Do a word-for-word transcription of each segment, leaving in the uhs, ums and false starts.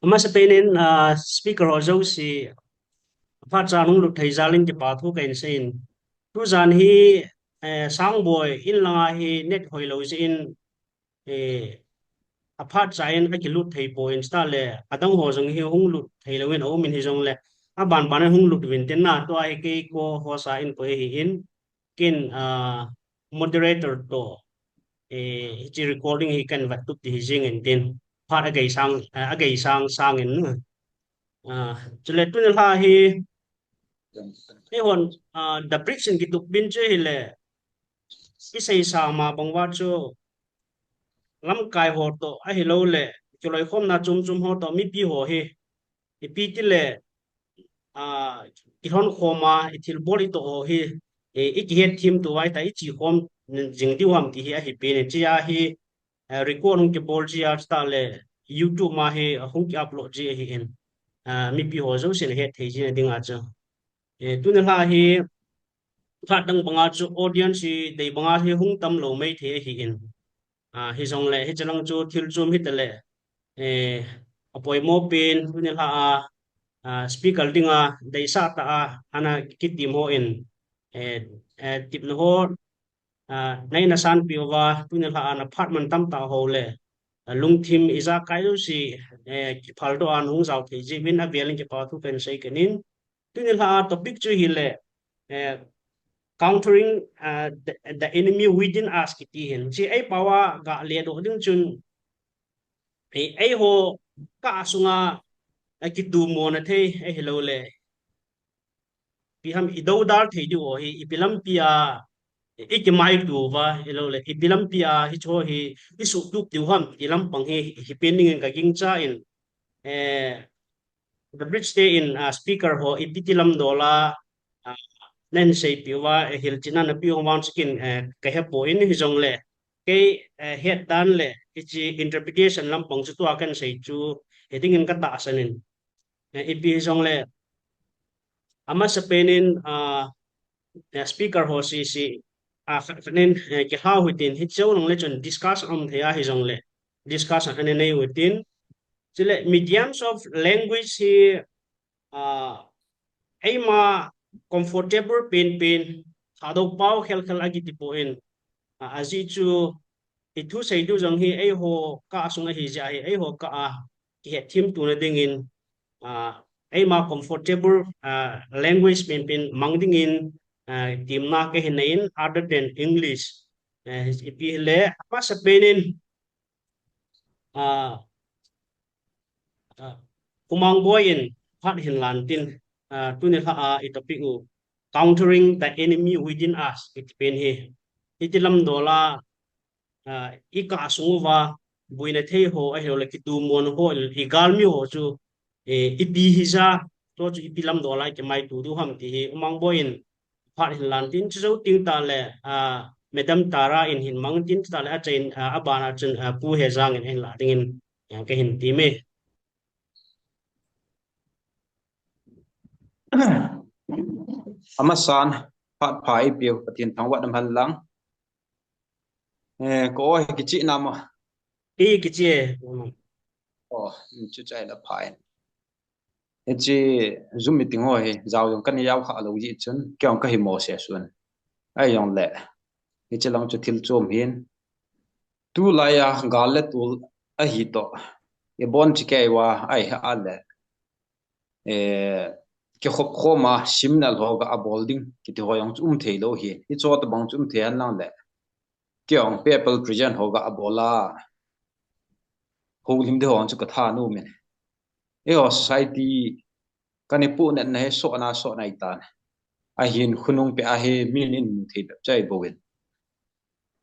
Amasapen in, ah, speaker ho jouse, aphat chan hung lut thei jal in kipa thu kahin seiyin. Tujan hi, eh, Sangboi in langa hi net hoilou jeh in, eh, aphat chan akilut thei poi, chuteng le, adang ho jong hi hung lut thei louvin aum in hijongle, aban ban a hung lut uvin tin na, tua hi kei co-host a in koi ahin, ken, ah, moderator toh, eh, hiche recording hi kahin vet tup ding hi jing in tin, phat agei sang, eh, agei sang sang in. Ah, chule tuni lha hi, eihon, ah, The Bridge in kitup bin chu hile, iseisa ma bang uva chu, lamkai ho toh, ahilouleh, kiloikhomna chom chom ho toh, mipi ho hi, ipi tile, ah, kilhon khom a, ithilbol itoh ho hi, eh, ikihet them tou vai ta, iche khom jing diu ham ti hi ahi pen in, hichea hi, eh, record hung kibol jia chuteng le, YouTube ma hi, ah, hung ki upload ji ahin, ah, mipi ho jousen het thei jing ding a chu. Eh, tuni lha hi, phat dang banga chu audience hi, dei banga hi hung tam lou mai thei ahin. Ah, hijongle, hiche lang chu thil chom hita le, eh, apoimo pen, tuni lha a, ah, speaker dinga, deisah tah a, ana kitim ho in, eh, eh, tipna ho, ah, nei na sanpi uva, tuni lha a na phat man tam tah ho le, ah, lungthim ijakai jouse, eh, kiphaldoh a na hung jao thei jeh uvin avel in kipa thu kahin sei kit in. Tuni lha a topic chu hile, eh, countering, ah, the, the enemy within us kiti hin. Hiche eipao a ga ledoh ding chun, eh, eiho kah sunga, eh, kitumona thei, ahilouleh, ipi ham, idoudal thei diu ho hi, ipi lampi a, ikimaito uva, ahilouleh, ipi lampi a, hiche ho hi, isuhtup diu ham, ti lampang hi, hipen ding in kagingchan, eh, The Bridge te in, ah, speaker ho, ipi ti lamdol a, ah, nahin seipeh uva, eh, hilchetna napeh u vang chu ken, eh, kahepoi, hijongle, kei, eh, het dan le, hiche interpretation lampang chu tua kahin sei chu, hiding in katahsan in. Eh, ipi hijongle, amasapen in, ah, eh, speaker ho sese, ah, khat khat in, eh, kilhau hitin, hiche jongle chun discussion um thei ahijongle, discussion ana nei utin. Chule, mediums of language hi, ah, eima comfortable penpen, Thadou pao khel khel akiti poi, ah, ajeh chu, ithusei diu jong hi eiho kah sung ahi jeh a hi, eiho kah a kihet them tona ding in, ah, eima comfortable, ah, language penpen mang ding in, ah, temna kahin nei in, other than English. Eh, ipi hile, amasapen in, ah, ah, Umang Boi in phat hin lan tin, ah, tuni lha a i topic u, countering the enemy within us, iti pen hi. Iti lamdol a, ah, i kah sung uva, boina thei ho, ahilouleh kitumona ho, i galmi ho chu, eh, ipi hija, tua chu ipi lamdol a i kimaito diu ham ti hi, Umang Boi in phat hin lan tin, chujou teng tah le, ah, Madam Tara in hin mang tin, chutah le achaina, ah, abana chun, ah, Pu Hejang in ahin la ding in, ah, kahin temme. Amasan, phat pha eipeu, Pathen thangvah na um hen lang. Eh, ka aw hi kichih nam a? Hi kichih e. Oh, chu chai la pha in. Hiche Zoom meeting ho hi, jao jong kana jao kha lou jeh chun, kei jong kahi mo se sun. Ahijongle, hiche lang chu thil chom hin. Tulai a gal le tol ahi toh, ibon chi kei uva, ahi a le, eh, kikhop khom a, simnal ho ga abol ding, kiti ho jong chu um thei lou hi. Hiche tabang chu um thei hen lang le, kei jong Papal Prison ho ga abol a, houlim ding ho chu ka thanom in. Eiho society, kana puhnatna hi sotna sot ahitan. Ahin khonung peh a hi min in mu thei bep chu ahi bou in.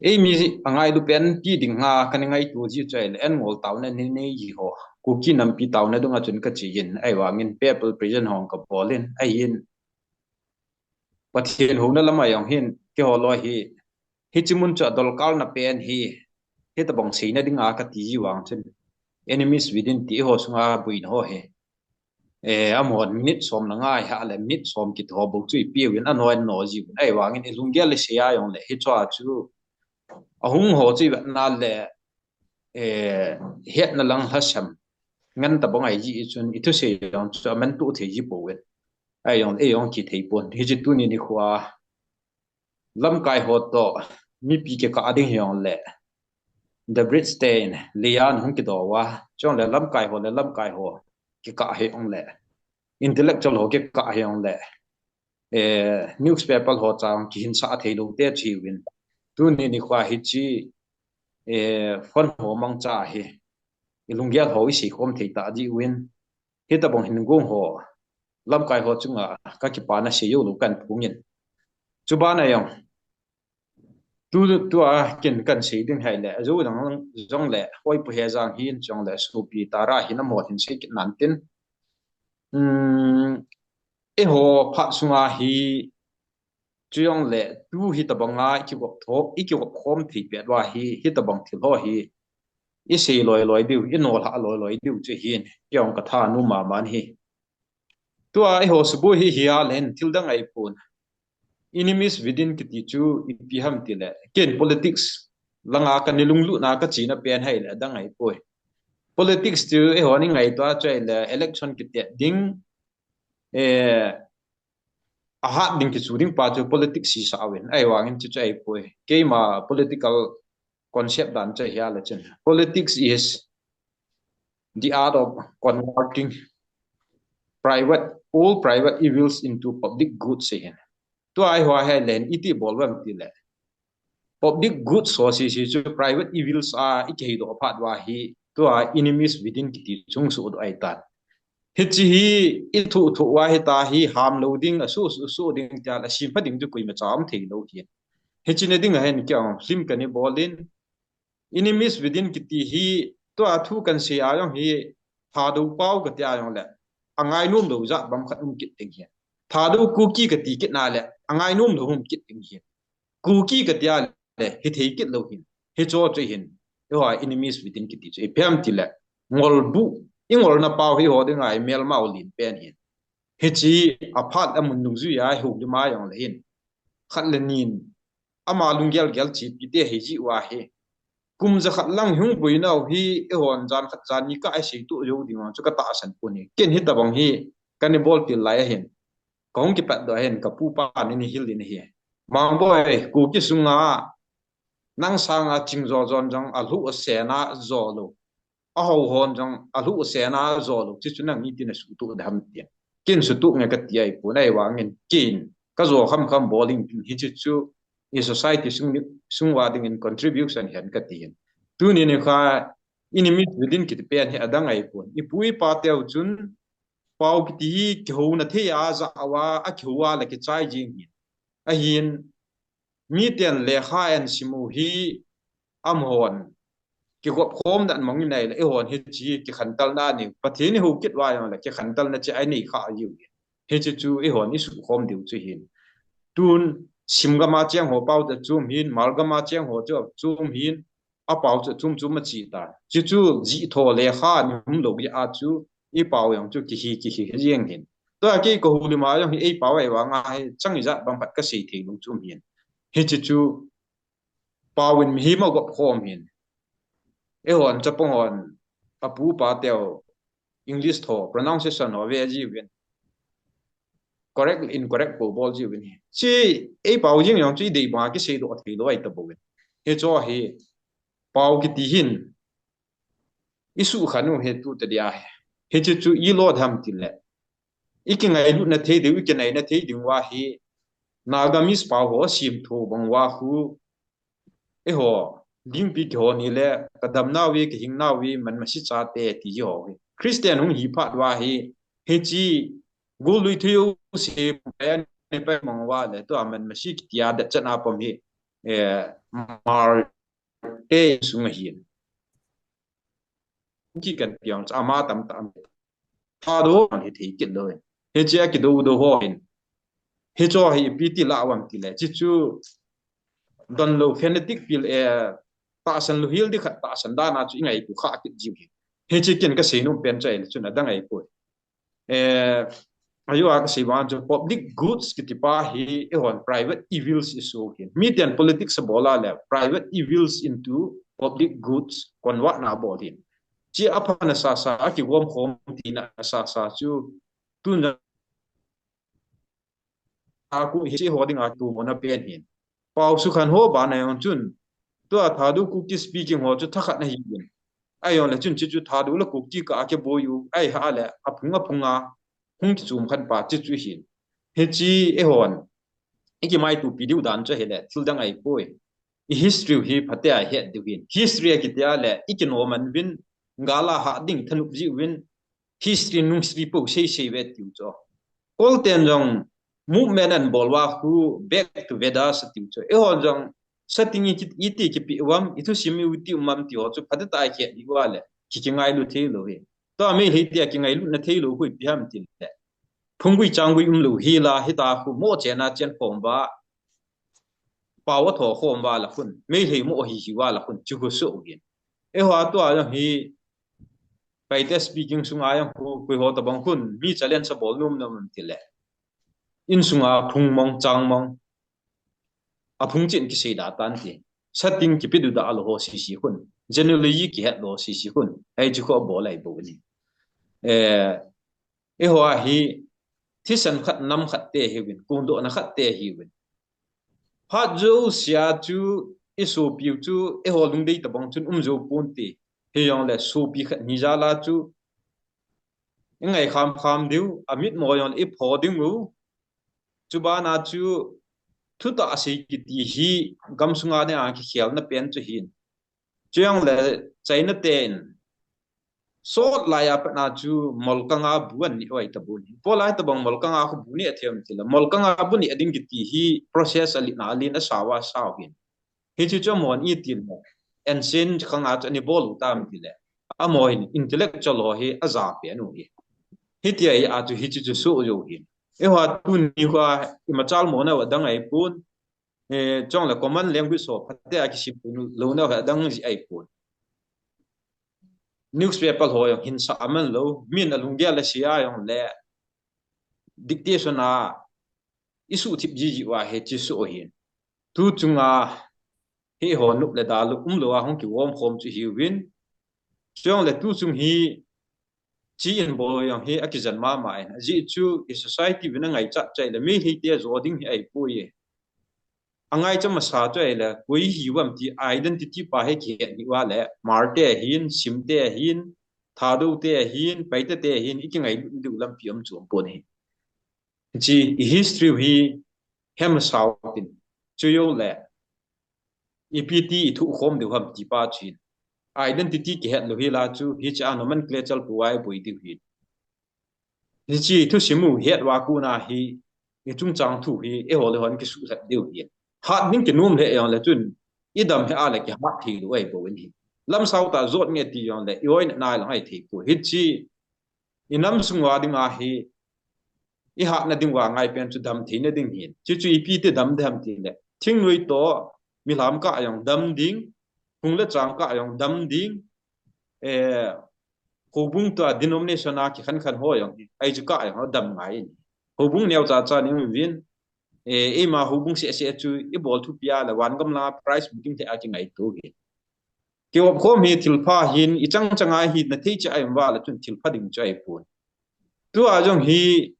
Eimi angailu pen ti ding nga kana ngaito ji chu ahile, en ngol taona nei nei ji ho, Kuki nampi taona dunga chun kache in, ahivangin Papal Prison ho ka bol in, ahin Pathen houna lama jong hin, keiho loi hi, hiche mun chu adolkal na pen hi, hitabang seina dinga kati ji vang chun, enemies within ti ho sunga boina ho hi. Eh, amahon minute som na ngai ha le, minute som kiti ho bou chu ipi uvin, ano ano ji uvin, ahivangin ilunggel isei a jongle, hichea chu ahung ho chu ivet na le, eh, hetna lang lhasam, ngan tabang ahi ji chun, i thusei jong chu aman tu thei ji pouvin. Ahi jong, ei jong kithei pon. Hiche tuni nikho a lamkai ho toh mipi kikah ding hijongle, Debrecen, Liyan hung kido uva, chule lamkai ho le lamkai ho kikah hijongle, intellectual ho kikah hijongle, eh, newspaper ho chang kihinsah thei lou te chiuvin. Tuni nikho hiche, eh, phone ho mangcha hi, i lunggel ho i seikhom thei ta diuvin. Hitabang hin gong ho, lamkai ho chunga ka kipana seijou lou kahin phongin. Chubana jong, tu, tua ken kahin sei ding ahile, ajou dang jongle, Hoipu Hejang hin chule Sopi Tara hin amaho hin sei kit nan tin. Um, eiho phat sunga hi, chujongle, tu hitabanga i kigop tho, i kigop khom thei pet uva hi, hitabang thil ho hi, i sei loi loi diu, i nolhah loi loi diu chu hin, kei jong ka thanom mama ahi. Tua eiho suboi hi hia len thil dang ahipon. Enemies within kiti chu ipi ham tile, ken politics langa kana lunglut na ka chena pen ahile adang ahipoi. Politics chu eihon i ngaito a chu ahile election kitet ding, eh, ahat ding kichu ding pa chu politics hisah uvin. Ahivangin chu chu ahipoi. Keima political concept dan chu ahile chun, politics is the art of converting private, all private evils into public goods ahin. Tua eiho ahi len iti bol uvem tile, public goods ho sese chu private evils a i kiheidoh phat uva hi, tua enemies within kiti chu hung sohdoh ahitan. Hiche hi i thoh thoh uva hita hi ham lou ding, asoh, soh, soh ding tia le, asempha ding chu koimacha um thei lou ahin. Hiche na dinga hin kei jong film kana bolin, enemies within kiti hi, tua thu kahin sei a jong hi, Thadou pao kati a jongle, angainom lou jat bang khat um kit ding ahin. Thadou Kuki kati kit na le, angainom lou um kit ding ahin. Kuki kati a le, hithei kit lou ahin. Hicho chu ahin, eiho enemies within kiti chu ipi ham tile, ngolbu, i ngolna pao hi eiho dinga imelmau len pen ahin. Hiche aphat amun nungjui a ihoulim a jongle hin, khat le ni in ama lunggel gel chepi te hiji uva hi, kum jakhat lang hung boinau hi, eihon jan khat jan ni kah a isei toh jou ding chu ka tahsan pon ahi. Ken hitabang hi kana bol til lai ahin, ka hung kipatdoh ahin, ka pupa in eihil in ahi. Mangboi, Kuki sunga nang sanga ching jo jon jong alhuh asen a jo lou, ahou hon jong alhuh asen a jo lou, chuchu nang itin asuhtoh dem ham tin. Ken suhtoh nge kati ahipon, ahivangin ken kajo kham kham bol inge tin, hiche chu i society sung, sung uva dingin contribution ahi kati ahin. Tuni nikho enemies within kiti pen hi adang ahipon. Ipu ipa teu chun pao kiti hi kihouna thei a ja uva, akihou a le kichai jing ahin. Ahin, miten lekha ahin simu hi, amahon kigop khom dan mong in ahile, eihon hiche kikhantelna nei, Pathen ihou kit uva jongle kikhantelna chu anei kha jiu ahi. Hiche chu eihon isuhkhom diu chu ahin. Tun sim gam a cheng ho pao chu achom ahin, mal gam a cheng ho chu achom ahin, apao chu achom chom achi tan. Chuchu jih tho lekha ni um lou jeh a chu, ipao jong chu kihi kihi jeng ahin. Tua kei ka houlim a jong hi eipao ahivanga hi chang ijat bang phat kasei thei lou chu um ahin. Hiche chu pao in mihem agop khom ahin. Eihon chapang hon, apu apa teu English tho pronunciation ho ve jiuvin, correct incorrect bol bol jiuvin ahi. Hiche eipao jeng jong chu idei banga kiseidoh thei lou ahi tabouvin. Hicho hi pao kiti hin isukhan u hi tu tadi ahi. Hiche chu ilo ham tile, ikingailutna thei diu, ikinaina thei diu ahi. Nagamese pao ho asim tho bang uva khu, eiho lingpi kihou ni le, kadamnau ve, kahingnau ve, manmasi chate ti ho hi, Christian hung hi phat uva hi, hiche golui thei u se pen ni pai mang uva le, tua manmasi kitia dat chan a pom hi, eh, Marte sung ahin. Kuki kan piang cha ama tam tam. Thadou hon hithei kit lou ahin. Hiche a kidou dou ho hin, hicho hi ipi ti la uvam tile, chuchu donlou fanatic pil e, tahsan lou hel ding khat tahsan dan a chu ingaito kha kit jiu ahi. Hiche ken kasei nom pen chu ahile chun adang ahipoi. Eh, ajou a kasei vang chu public goods kiti pa hi eihon private evils isoh ahin. Miten politics abol a le private evils into public goods convert na abol ahin. Chi a pha na sasa, a kigom khom tina sasa chu tun a ku hi chi ho ding a tu mo na pen hin. Pau su khan ho ba na yon chun. Tua Thadou Kuki speaking ho chu thakhat na hi bin. Ai yon le chun chi chu Thadou le Kuki ka a ke bo yu. Ai ha le a phung a phung a. Hung ki chum khan pa chi chu hin. Hi chi e hon. I ki mai tu pi diu dan chu he le. Thil dang ai poi. I history hi phate a het diu hin. History a ki te a le. I ki no man vin. Ngala ha ding thanup ji vin. History nung history po sei sei ve tiu cho. Kol ten jong movement an bol wa khu back to Vedas tiu cho. E hon jong setting i kit iti ki pi wam i thu sim i uti umam ti ho chu phate tai khe di wa le. Ki ki ngai lu thei lo he. To a mei hei ti a ki ngai lu na thei lo hui pi ham ti le. Phung gui chang gui um lo hi la hi ta khu mo che na chen khom ba. Pau a tho khom wa la khun. Mei hei mo hi hi wa la khun. Chu khu so gin. E ho a to a jong hi Paite speaking sunga jong khu, khui ho tabang khun, mi challenge a bol num num ti le. In sunga phung mong, chang mong. A phung chin ki sei da tan ti. Setting ki pi du da lo ho si si khun. Generally ki het lo si si khun. Ai chi kho bol ai bo ni. Eh, e ho a hi, thisan khat nam khat te hi win, kun do na khat te hi win. Phat jo sia chu i sopiu chu i ho lungdei tabang chun um jo pon ti. Hi jong le sopi khat ni jala chu i ngai kham kham diu, a mit mo jong le i pho ding u. Chu bana chu thu ta a sei kiti hi gam sunga ne a ki khel na pen chu hin. Chuang le China ten sot lai a pat na chu molkanga bu an ni oi ta bu ni. Pol lai tabang molkanga khu bu ni a them ti le. Molkanga bu ni a ding kiti hi process a li na li na sa wa sa hin. Hi chu chu mo ni ti le. Ensin khanga chu ni bol u tam ti le. A mo hin intellectual ho hi a za pe nu hi. Hi ti ai a chu hi chu chu su yo hin. E hua tu ni hua i ma chal mo na wa dang ai pun. Eh, chong le common language so, phate a kisim lo na ka dang ji ai pun. Newspaper ho jong hin sa aman lo, min a lunggel le sia jong le dictation a i su thip ji ji wa he chi su hin. Tu chunga hi ho nup le da lu um lo a hong ki wom khom chu hi win. Chong le tu chung hi chi in bol jong hi a kijan ma ma in. A ji chu i society vin a ngai chat chai le mi hi te zo ding hi ai pu ye. A ngai cha ma sa chu ai le, koi hi wam ti identity pa he ki het ni wa le, Hmar te hin, Sim te hin, Thadou te hin, Paite te hin, i ki ngai du lam pi om chu om pon hi. Chi i history hi hem sao tin. Chu yo le, i pi ti i thu khom deu ham ti pa chin. Identity ki het lo hi la chu, hi cha nomenclature pu ai boi deu hi. Hi chi thu simu het wa ku na hi, i chungchang thu hi, e ho le hon ki su het deu hi. Hat ning ki num le yong le chun, i dam he a le ki hat hi lo ai bo in hi. Lam sao ta zot nge ti yong le, i oi na nai lang ai thei ko. Hi chi, i nam sung wa ding a hi, i hat na ding wa ngai pen chu dam thei na ding hin. Chu chu i pi te dam de ham ti le. Thingnoi to, mi lam ka yong dam ding, hung le chang ka yong dam ding, eh, houbung to a denomination a ki khan khan ho yong hi. Ai chu ka yong dam ngai in. Houbung neo cha cha ning vin, eh, i ma houbung se se chu i bol thu pia le wan gam la prize meeting te a ki ngai to hi. Ki op khom hi thil pha hin, i chang chang ai hi na thei cha ai wa la chun thil pha ding cha ai pun. Tu a jong hi,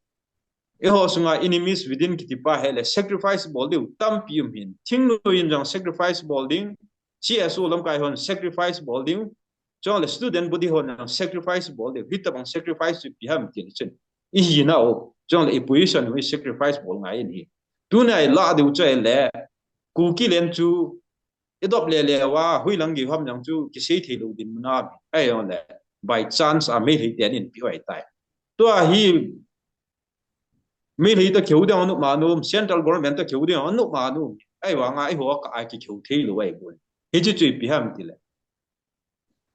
i ho sunga enemies within kiti pa he le sacrifice bol ding tam pi um hin. Thingnoi in jong sacrifice bol ding, C S O lam kai hon sacrifice bol ding, chong le student body hon jong sacrifice bol ding, hi tabang sacrifice chu pi ham ti chun. I hi na o, chong le i position hu sacrifice bol ngai in hi. Tu na i la deu cha le, Kuki len chu, i dop le le wa, hui lang gi ham jong chu, ki sei thei lo din mu na, ai yong le, by chance a mei hei te nin pi wai tai. Tu a hi, mei hei ta kheu ding anu ma nu, central government ta kheu ding anu ma nu, ai wa nga i ho ka ai ki kheu thei lo ai bun. Hi chu chu pi ham ti le.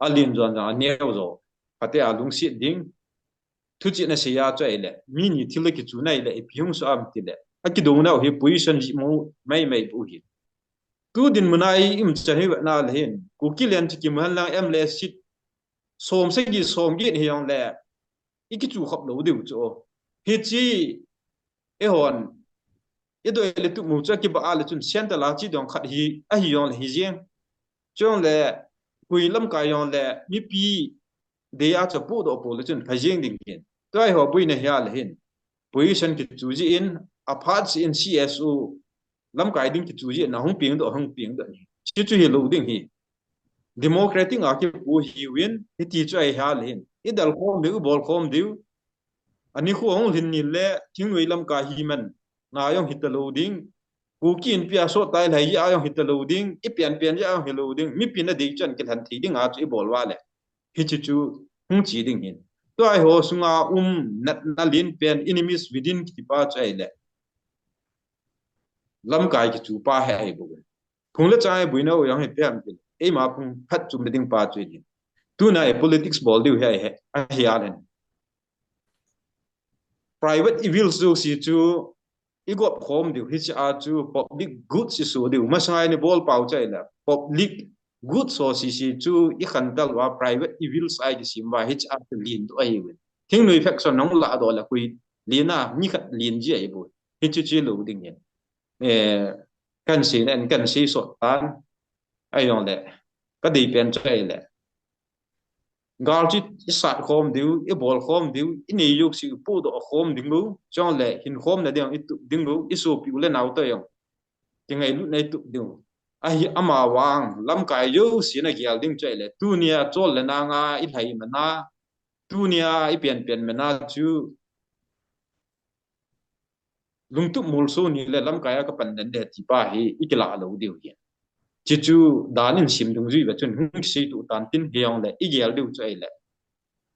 A lin zon zon, a neo zo. Phate a lungsit ding. Thu chi na sei a chu ai le. Mi ni thil le ki chu nai le, i pi hung so am ti le. A ki dong nau hi position ji mo mai mai bu hi. Tu din mu na i im chan hi wa na le hin. Kuki len chi ki man lang em le sit. Som se gi som gi hi yong le. I ki chu khop lo diu chu. Hi chi e hon. I doi le tu mu chu ki ba a le chun central a chi dong khat hi. A hi yong le hi jeng. Chong le, kui lam kai yong le, mi pi, dei a chu apodoh pou le chun phajing ding hin. Tua hi ho boina hi a le hin. Position kichu jin, aphat jin C S O lamkai ding kichu jin, ahung pengdoh, ahung pengdoh ni. Hichu hilou ding hi. Democratic a kipu hiuvin, hiti chu ahi a le hin. Idal khom diu, ibol khom diu. Ani khu ahung lhin ni le, thingnoi lamkai hi man. Na jong hita lou ding. Kuki Inpi a sot tai lai a jong hita lou ding. Ipian pian a jong hilou ding. Mipin adei chan kilhan thei ding a chu ibol uva le. Hichu chu hung chi ding hin. Tua hi ho sunga um natna lien pen enemies within kiti pa chu ahi le. Lamkai kichu pa hi ahi bou. Phung le chang boina u jong hi pe ham kile. Eima phung phatchomna ding pa chu ahi. Tuna hi politics bol diu hi ahi, ahi a le hin. Private evils jouse chu igop khom diu, hiche a chu public goods iso diu. Masanga ibol pau chu ahi le. Public goods ho sese chu ikhantel uva private evils a ikisem uva hiche a chu lien diu ahiuvin. Thingnoi faction nahung ladoh le koi lien a mi khat lien ji ahi bou. Hichu chu lou ding hin. Eh, kahin sei na, kahin sei sot tan. Ahi jong le. Kadei pen chu ahi le. Gal chu isat khom diu, ibol khom diu, inei jouse ipodoh khom ding u, chong le hin khomna ding itup ding u, isopi u le nao toh jong. Kingailutna itup ding u. Ahi ama vang, lamkai jouse na gel ding chu ahi le. Tunia chol le nanga ilhai mana, tunia ipian pian mana chu lungtup molso ni le lamkai a kapan den de ti pa hi ikilah lou diu hi. Hichu dan in sim dungjui uva chun hung sei tu tan tin hi jong le igel diu chu ahi le.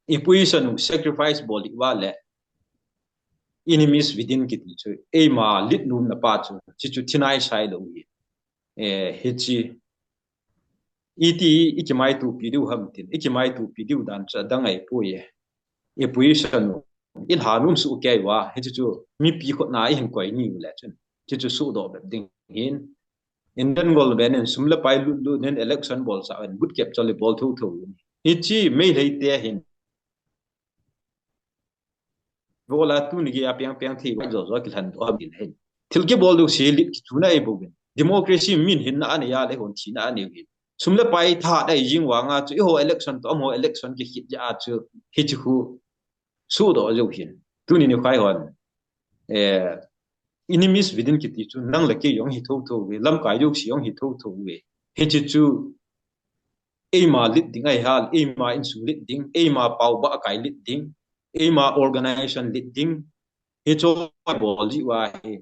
I position u sacrifice bol diu va le. Enemies within kiti chu. Eima lit lum na pa chu. Hichu thinai sai lou hi. Eh, hichi. Iti ikimaitopi diu ham tin. Ikimaitopi diu dan chu adang ahi poi. I position u. Ilha nom suh kei uva. Hichu chu. Mipi khut na ihin koi ni u le chun. Hichu suhdoh bep ding hin. Indian government in sum le pai lut lut nin election bol sa in boot kep chol le bol tho tho in. Hichi Meitei te hin. Vola tuni gei a piang piang thei vai jo jo kilhan doh ham din hin. Thil kibol diu se lit kichuna ahi bou vin. Democracy min hinna anei a le hon thina anei u hin. Sum le pai tha dai jing vanga chu eiho election toh amaho election kikhit ja chu hichi khu suhdoh jou hin. Tuni ni khai hon. Eh, enemies within kiti chu nang le kei jong hi tho tho ve, lamkai jouse jong hi tho tho ve. Hichi chu eima lit ding ahi a le, eima insung lit ding, eima paoba kai lit ding, eima organization lit ding. Hichu bol ji uva hi,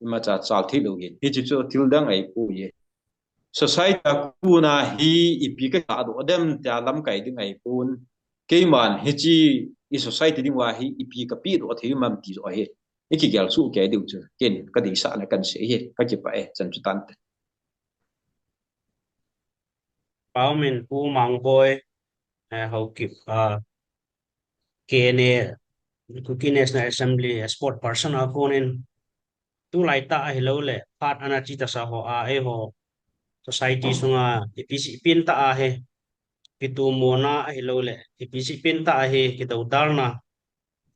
imacha chal thei lou hin. Hichi chu thil dang ahi poi. Society a kona hi ipi kakihahdoh dem tia lamkai ding ahi pon. Keiman hichi i society ding uva hi ipi kapehdoh thei u ham ti joh hi. Ikigel suh kei diu chu. Ken kadeisah na kahin sei hi. Kakipah e, chan chu tante. Paomin Pu Mangboi, eh, Haokip, ah, K N A, Kuki National Assembly, eh, sport person a konin, tulai tah ahilou le, phat ana chi tasa ho a, eiho society sunga, ipi jeh pen tah a hi, kitomona ahilou le, ipi jeh pen tah a hi, kidodalna,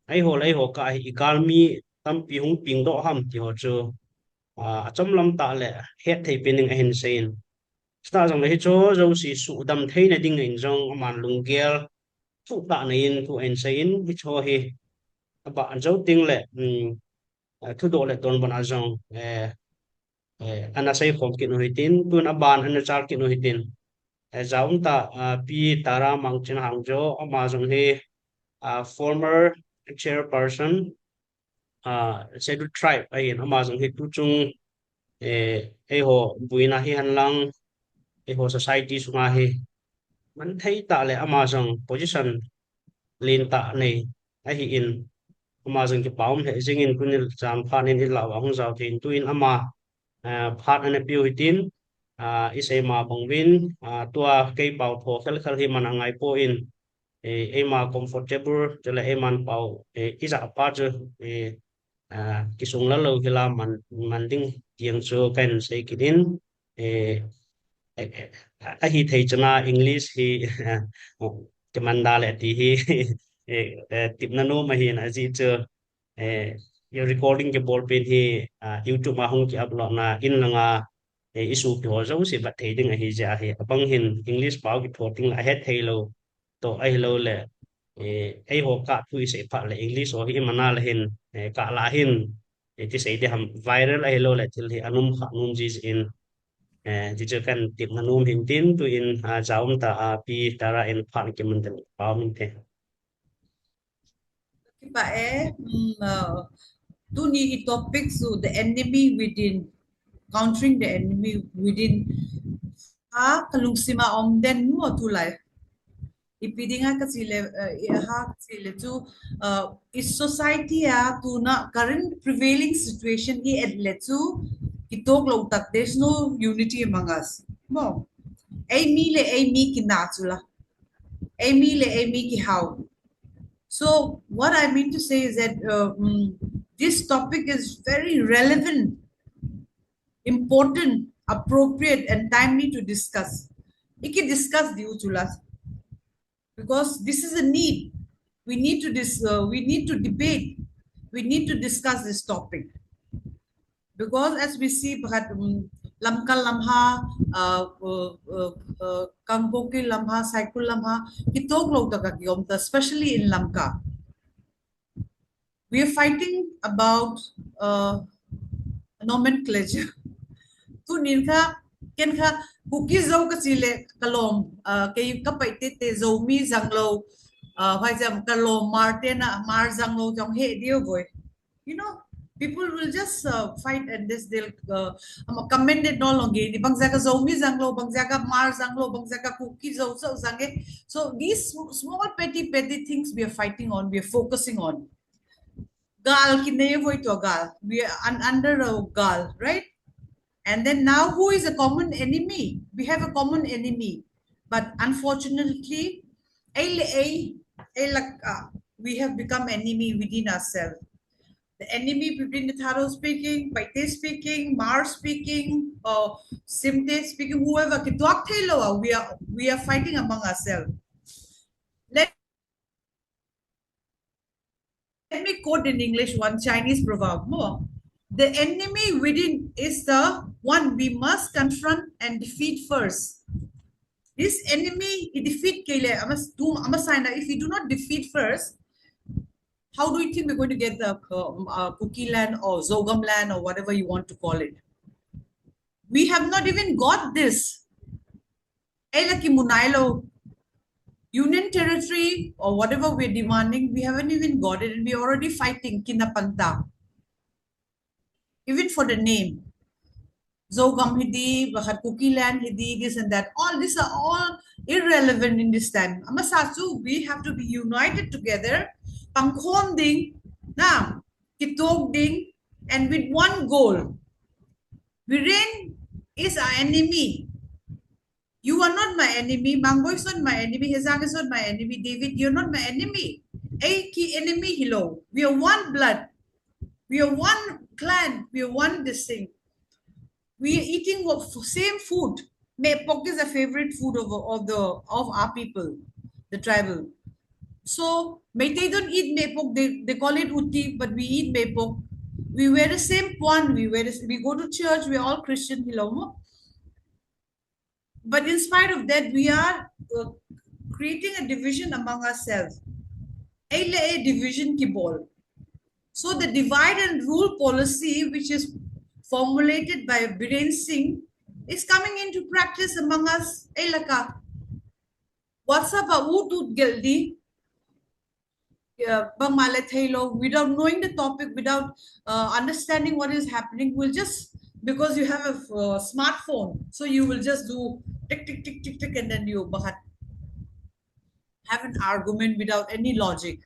eiho le eiho kah a hi, igalmi tampi hung pengdoh ham ti ho chu, ah, achomlam tah le, hetthei pen ding ahin seiyin. Chutah jongle hichu jouse suhdam theina dingin jong aman lunggel, thu tah nei in thu ahin seiyin, hichu hi, abah jou teng le, um, eh, thudoh le donbut a jong, eh, eh, ana seikhom kit u hitin, tun aban ana chal kit u hitin. Eh, jaum tah, ah, Pi Tara Mangchin Hangjo, ama jong hi, ah, former chairperson, ah, Scheduled Tribe ahin, ama jong hi tuchung, eh, eiho boina hihen lang, eiho society sunga hi, man thei tah le ama jong position lentah nei ahin, ama jong kipa um lheh jengin, tuni chan phat in ilah uva hung jao thei in, tuin ama, ah, phat ana peh u hitin, ah, isei ma bang uvin, ah, tua kei pao tho khel khel hi man angai poi, eh, eima comfortable, chule eiman pao, eh, ijah pa chu, eh, ah, kisung lal lou hila man, man ding ti jong chu kahin sei kit in, eh, eh, eh, ahithei chana English hi, kiman da le ti hi, eh, eh, tepna nom ahin ajeh chu, eh, recording kibol pen hi, ah, YouTube a hung ki upload na in langa, eh, isopi ho jouse vet thei ding ahi jeh ahi. Abang hin English pao kitho teng le ahet thei lou. Toh ahilou le, eh, eiho kah thu isei phat le English ho hi mana le hin, eh, kah la hin, eh, ti sei de ham viral ahilou le thil hi anum kha num ji in, eh, ti chu kan tip na num hin tin tu in, ah, jaum ta a pi Tara in phat kimun den pau min te. Kipa e, mm, uh, tuni i topic chu the enemy within, countering the enemy within. Ha, kalungsima om den mo tulai. Ipi dinga ka chi le, uh, i ha ka chi le chu, uh, i society a tuna current prevailing situation i et le chu, kitok lou tak, there's no unity among us. Mo, ei mi le ei mi kina chu la. Ei mi le ei mi kihao. So what I mean to say is that, uh, mm, this topic is very relevant, important, appropriate, and timely to discuss. I ki discuss diu chu la. Because this is a need. We need to dis-, uh, we need to debate. We need to discuss this topic. Because as we see, pakhat, um, Lamka lamha, uh, uh, uh, uh, Kangpokpi lamha, Saikul lamha, kitok lou tak a kiom ta, especially in Lamka. We are fighting about, uh, nomenclature. Tunin kha, ken kha, Kuki Zo ka chi le ka lom, uh, kei ka Paite te Zomi jang lou, uh, hoi jam ka lom Hmar te na, Hmar jang lou jong he diu boi. You know, people will just, uh, fight and this, they'll, uh, um, comment it no longer. Bang jaka Zomi jang lou, bang jaka Hmar jang lou, bang jaka Kuki Zo, Zo jang e. So these sm-, small petty, petty things we are fighting on, we are focusing on. Gal kinei voi to gal. We are un-, under a gal, right? And then now who is a common enemy? We have a common enemy. But unfortunately, ei le ei, ei lak, uh, we have become enemy within ourselves. The enemy between the Tharo speaking, Paite speaking, Hmar speaking, or Simte speaking, whoever, kituak thei lou a, we are, we are fighting among ourselves. Let, let me quote in English one Chinese proverb mo. The enemy within is the one we must confront and defeat first. This enemy, i defeat kei le, ama s-, tu, ama sign, if we do not defeat first, how do you think we're going to get the, uh, uh, Kuki land or Zogam land or whatever you want to call it? We have not even got this. Ei la kimu nai lou. Union territory or whatever we're demanding, we haven't even got it, and we're already fighting kina pan ta. Even for the name. Zogam hi di, pakhat Kuki land hi di, this and that. All these are all irrelevant in this time. Amasa chu, we have to be united together. Pangkhom ding, na, kitok ding, and with one goal. Biren is our enemy. You are not my enemy. Mangboi is not my enemy. Hejang is not my enemy. David, you're not my enemy. Ei ki enemy hilou. We are one blood. We are one clan. We are one this thing. We are eating what f-, same food. Mehpok is a favorite food of, of the, of our people, the tribal. So Meitei don't eat mehpok. They, they call it uti, but we eat mehpok. We wear the same puan. We wear the s-, we go to church. We're all Christian, hilou mo. But in spite of that, we are, uh, creating a division among ourselves. Ei le ei division kibol. So the divide and rule policy, which is formulated by Biren Singh, is coming into practice among us. Ei laka. WhatsApp a ut ut gel di. Uh, bangma le thei lou, without knowing the topic, without, uh, understanding what is happening, will just, because you have a, uh, smartphone, so you will just do tick, tick, tick, tick, tick, and then you bahat have an argument without any logic.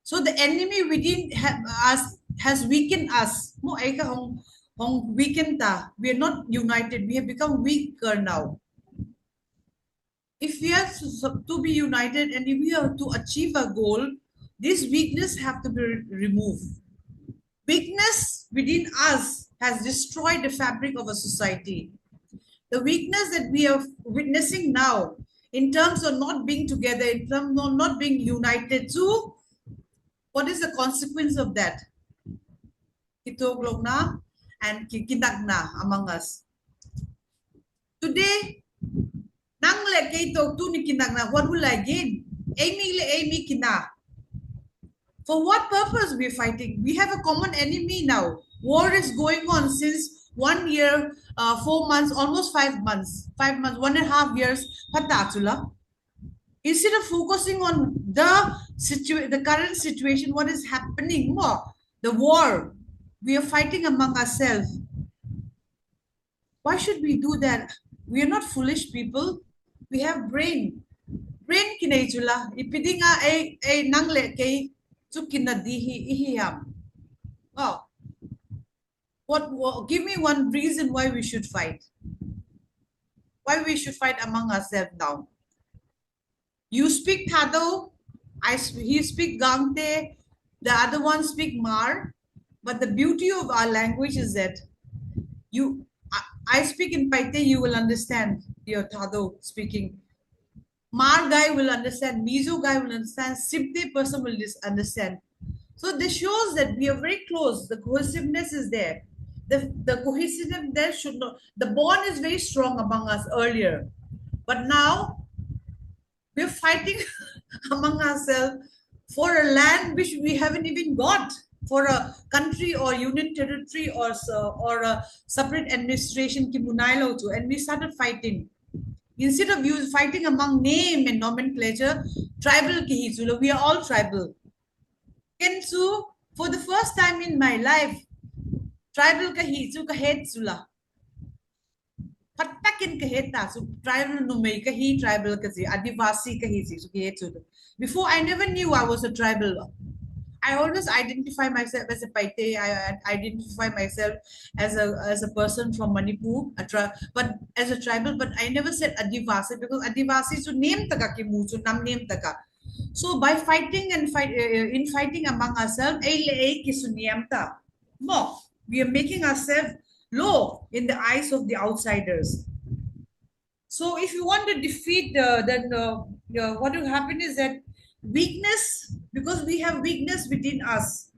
So the enemy within ha-, us has weakened us. Mo ei ka hong, hong weaken ta. We are not united. We have become weaker now. If we are to, to be united and if we are to achieve a goal, this weakness have to be re-, removed. Weakness within us has destroyed the fabric of a society. The weakness that we are witnessing now, in terms of not being together, in terms of not being united, so what is the consequence of that? Kitok lou na and ki-, kinakna among us. Today, nang le kei to tuni kinakna, what will I gain? Eimi le eimi kina. For what purpose we are fighting? We have a common enemy now. War is going on since one year, uh, four months, almost five months, five months, one and a half years. Pata chula. Instead of focusing on the situa- the current situation, what is happening, mo, the war, we are fighting among ourselves. Why should we do that? We are not foolish people. We have brain. Brain kinei chula. Ipi dinga ei, ei nang le kei chu kina di hi, ihi ham. Oh. What, what, give me one reason why we should fight. Why we should fight among ourselves now? You speak Thadou, I s- he speak Gangte, the other one speak Hmar, but the beauty of our language is that you, I, I speak in Paite, you will understand your Thadou speaking. Hmar guy will understand, Mizo guy will understand, Simte person will dis- understand. So this shows that we are very close. The cohesiveness is there. The, the cohesiveness there should not, the bond is very strong among us earlier. But now, we're fighting among ourselves for a land which we haven't even got, for a country or union territory or so, or a separate administration ki munai lo chu, and we started fighting. Instead of you fighting among name and nomenclature, tribal ki hi chu lo, we are all tribal. Ken chu, for the first time in my life, tribal ka hi chu ka het chu la. Phat takin ka het ta chu, tribal numei ka hi, tribal ka ji, Adivasi ka hi ji chu ka het chu. Before, I never knew I was a tribal. I always identify myself as a Paite. I, I identify myself as a as a person from Manipur, a tri- but as a tribal. But I never said Adivasi because Adivasi chu name taka ki mu chu, nam name taka. So by fighting and fight uh, in fighting among ourselves, ei le ei ki su niam ta. Mo, we are making ourselves low in the eyes of the outsiders. So if you want to defeat the, then uh, uh, what will happen is that weakness, because we have weakness within us,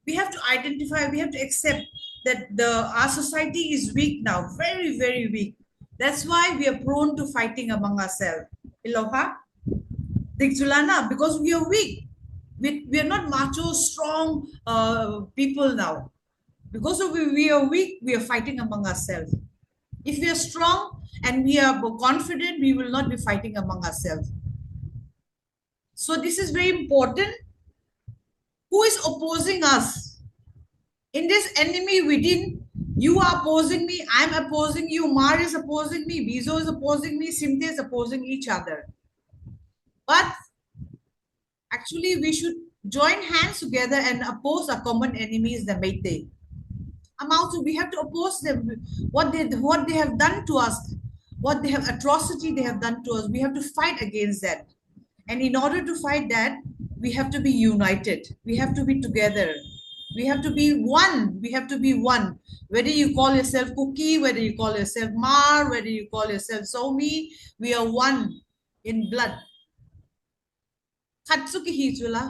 we have to identify, we have to accept that the our society is weak now, very, very weak. That's why we are prone to fighting among ourselves. Iloha? Dikjulana, because we are weak. We, we are not macho, strong uh, people now. Because of we, we are weak, we are fighting among ourselves. If we are strong and we are confident, we will not be fighting among ourselves. So this is very important. Who is opposing us? In this enemy within, you are opposing me, I'm opposing you, Hmar is opposing me, Mizo is opposing me, Simte is opposing each other. But actually, we should join hands together and oppose our common enemies, the Meitei. Amount we have to oppose them. What they what they have done to us, what they have atrocity they have done to us, we have to fight against that. And in order to fight that, we have to be united. We have to be together. We have to be one. We have to be one. Whether you call yourself Kuki, whether you call yourself Hmar, whether you call yourself Zomi, we are one in blood. Khat chu ki hi chu la.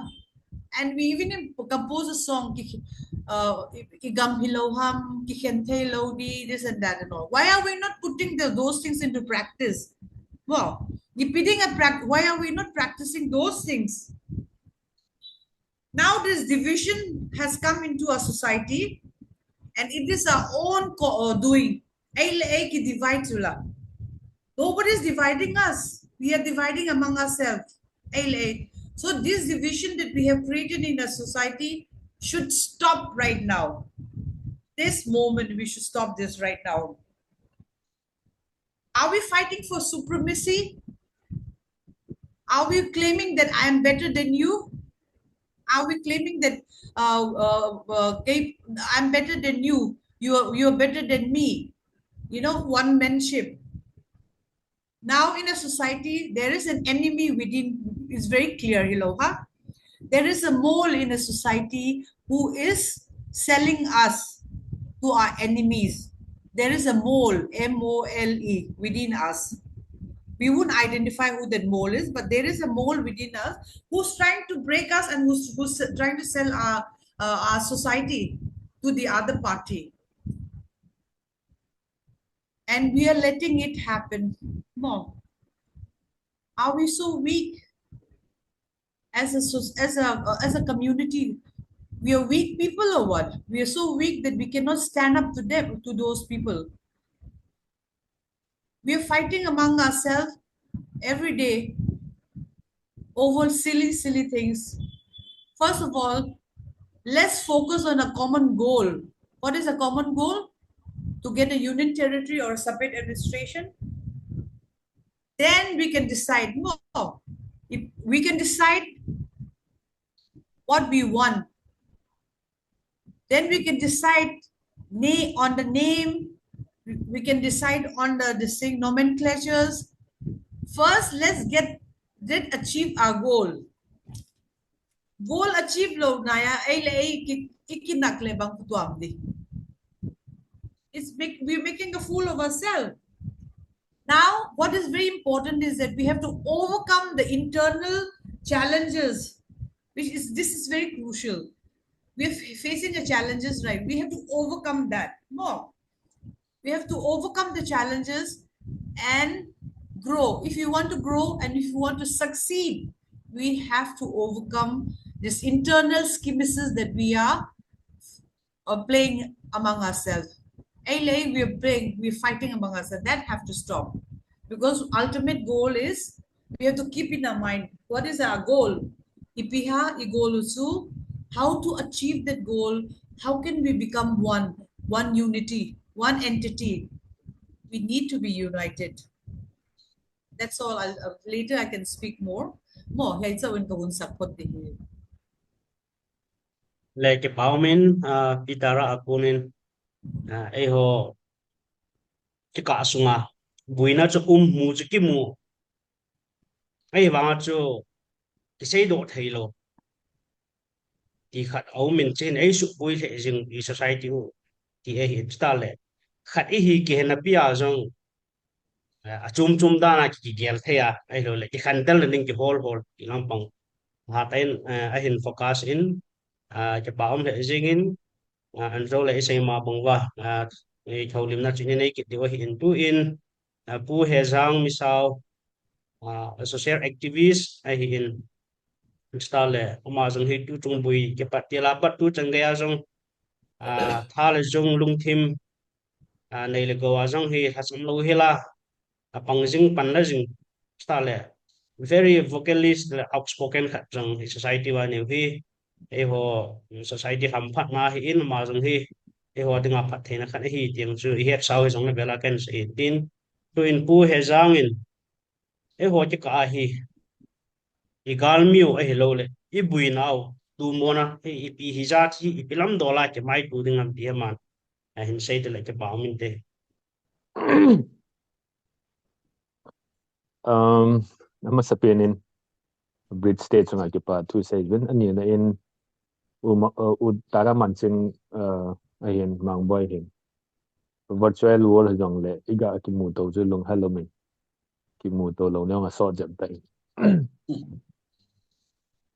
And we even im- compose a song, ki, uh, ki gam hi lo ham, ki khen thei lo di, this and that and all. Why are we not putting the, those things into practice? Well, depending at prac- why are we not practicing those things? Now this division has come into our society, and it is our own co- uh, doing. Ei le ei ki divide chu la. Nobody is dividing us. We are dividing among ourselves. Ei le ei. So this division that we have created in our society should stop right now. This moment, we should stop this right now. Are we fighting for supremacy? Are we claiming that I am better than you? Are we claiming that uh, uh, uh, Gabe, I'm better than you? You are, you are better than me. You know, one manship. Now, in a society, there is an enemy within. It's very clear, hello, huh? There is a mole in a society who is selling us to our enemies. There is a mole, M O L E, within us. We won't identify who that mole is, but there is a mole within us who's trying to break us and who's, who's trying to sell our, uh, our society to the other party. And we are letting it happen. No. Are we so weak? as a soc- as a uh, as a community, we are weak people or what? We are so weak that we cannot stand up to them, to those people. We are fighting among ourselves every day over silly, silly things. First of all, let's focus on a common goal. What is a common goal? To get a union territory or a separate administration. Then we can decide more. If we can decide what we want, then we can decide na- on the name. We can decide on the, the same nomenclatures. First, let's get, let achieve our goal. Goal achieve lou naya, ei le ei ki, ki, kinak le bang kutuam di. It's make, we're making a fool of ourselves. Now, what is very important is that we have to overcome the internal challenges, which is, this is very crucial. We're f- facing a challenges, right? We have to overcome that. More. We have to overcome the challenges and grow. If you want to grow and if you want to succeed, we have to overcome this internal skirmishes that we are uh, playing among ourselves. Ei le ei, we are playing, we are fighting among ourselves. That have to stop. Because ultimate goal is, we have to keep in our mind, what is our goal? Ipi ham i goal chu, how to achieve that goal, how can we become one, one unity, one entity? We need to be united. That's all. I'll, uh, later I can speak more. Mo, hiche a win ka win support di hi. Le kipa umin, ah, Pi Tara a konin, ah, eiho kikah sunga buina chu um, mu chu kimu. Ahivanga chu kiseidoh thei lou ti khat aumin, chuin ei subui lheh jing i society u ti ahi. Chuteng le khat ihi kihena pia jong, eh, achom chom dan a ki, kigel thei a, ahilou le kikhantel na ding kihol hol ti lampang. Hatah in, eh, ahin focus in, ah, kipa um lheh jingin, ah, an jo le i sei ma bang uva, ah, i tholimna chu i nei kit diu ahin, tuin, ah, Pu Hejang Misao, ah, social activist ahin, chuteng le ama jong hi tu chung bui kipat til a pat tu chan gei a jong, ah, tha le jong lungthim, ah, nei le gou a jong hi lhasam lou hel a, apang jing pan la jing, chuteng le very vocalist le outspoken khat jong hi society uva neo hi, eiho society hamphatna ahin, ama jong hi eiho dinga phattheina khat ahi ti jong chu i hetsau hi jong le bela kan sei tin, tuin Pu Hejang in eiho kikah a hi i galmi u ahilou le i buina u, tu mona hi ipi hijat hi ipi lam dol a kimaito ding ham ti hi aman ahin sei teng le kipa um inte. Um, amasapen in Bridge State chunga kipa thu sei uvin, anina in U, Ma- uh, U Tara Mansing, uh, ahin, Mangboi hin virtual world jong le i ga kimuto chu lunghel umin, kimuto lou neo nga sot jep ta in.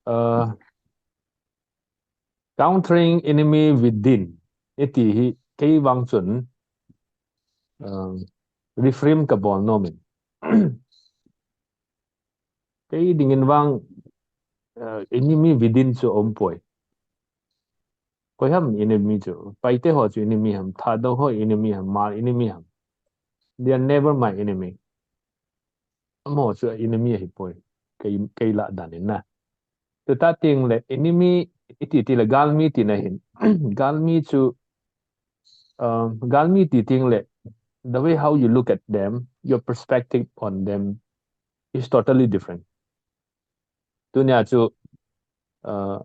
Uh, countering enemy within iti hi kei vang chun, um, reframe ka bol nomin. Kei dingin vang, uh, enemy within chu um poi. Koi ham enemy chu? Paite ho chu enemy ham, Thadou ho enemy ham, Hmar enemy ham? They are never my enemy. Amaho chu enemy ahi poi. Kei, kei lah dan in na. Chuteng le enemy iti ti le galmi tina hin. Galmi chu, um, galmi ti teng le, the way how you look at them, your perspective on them is totally different. Tunia chu, uh,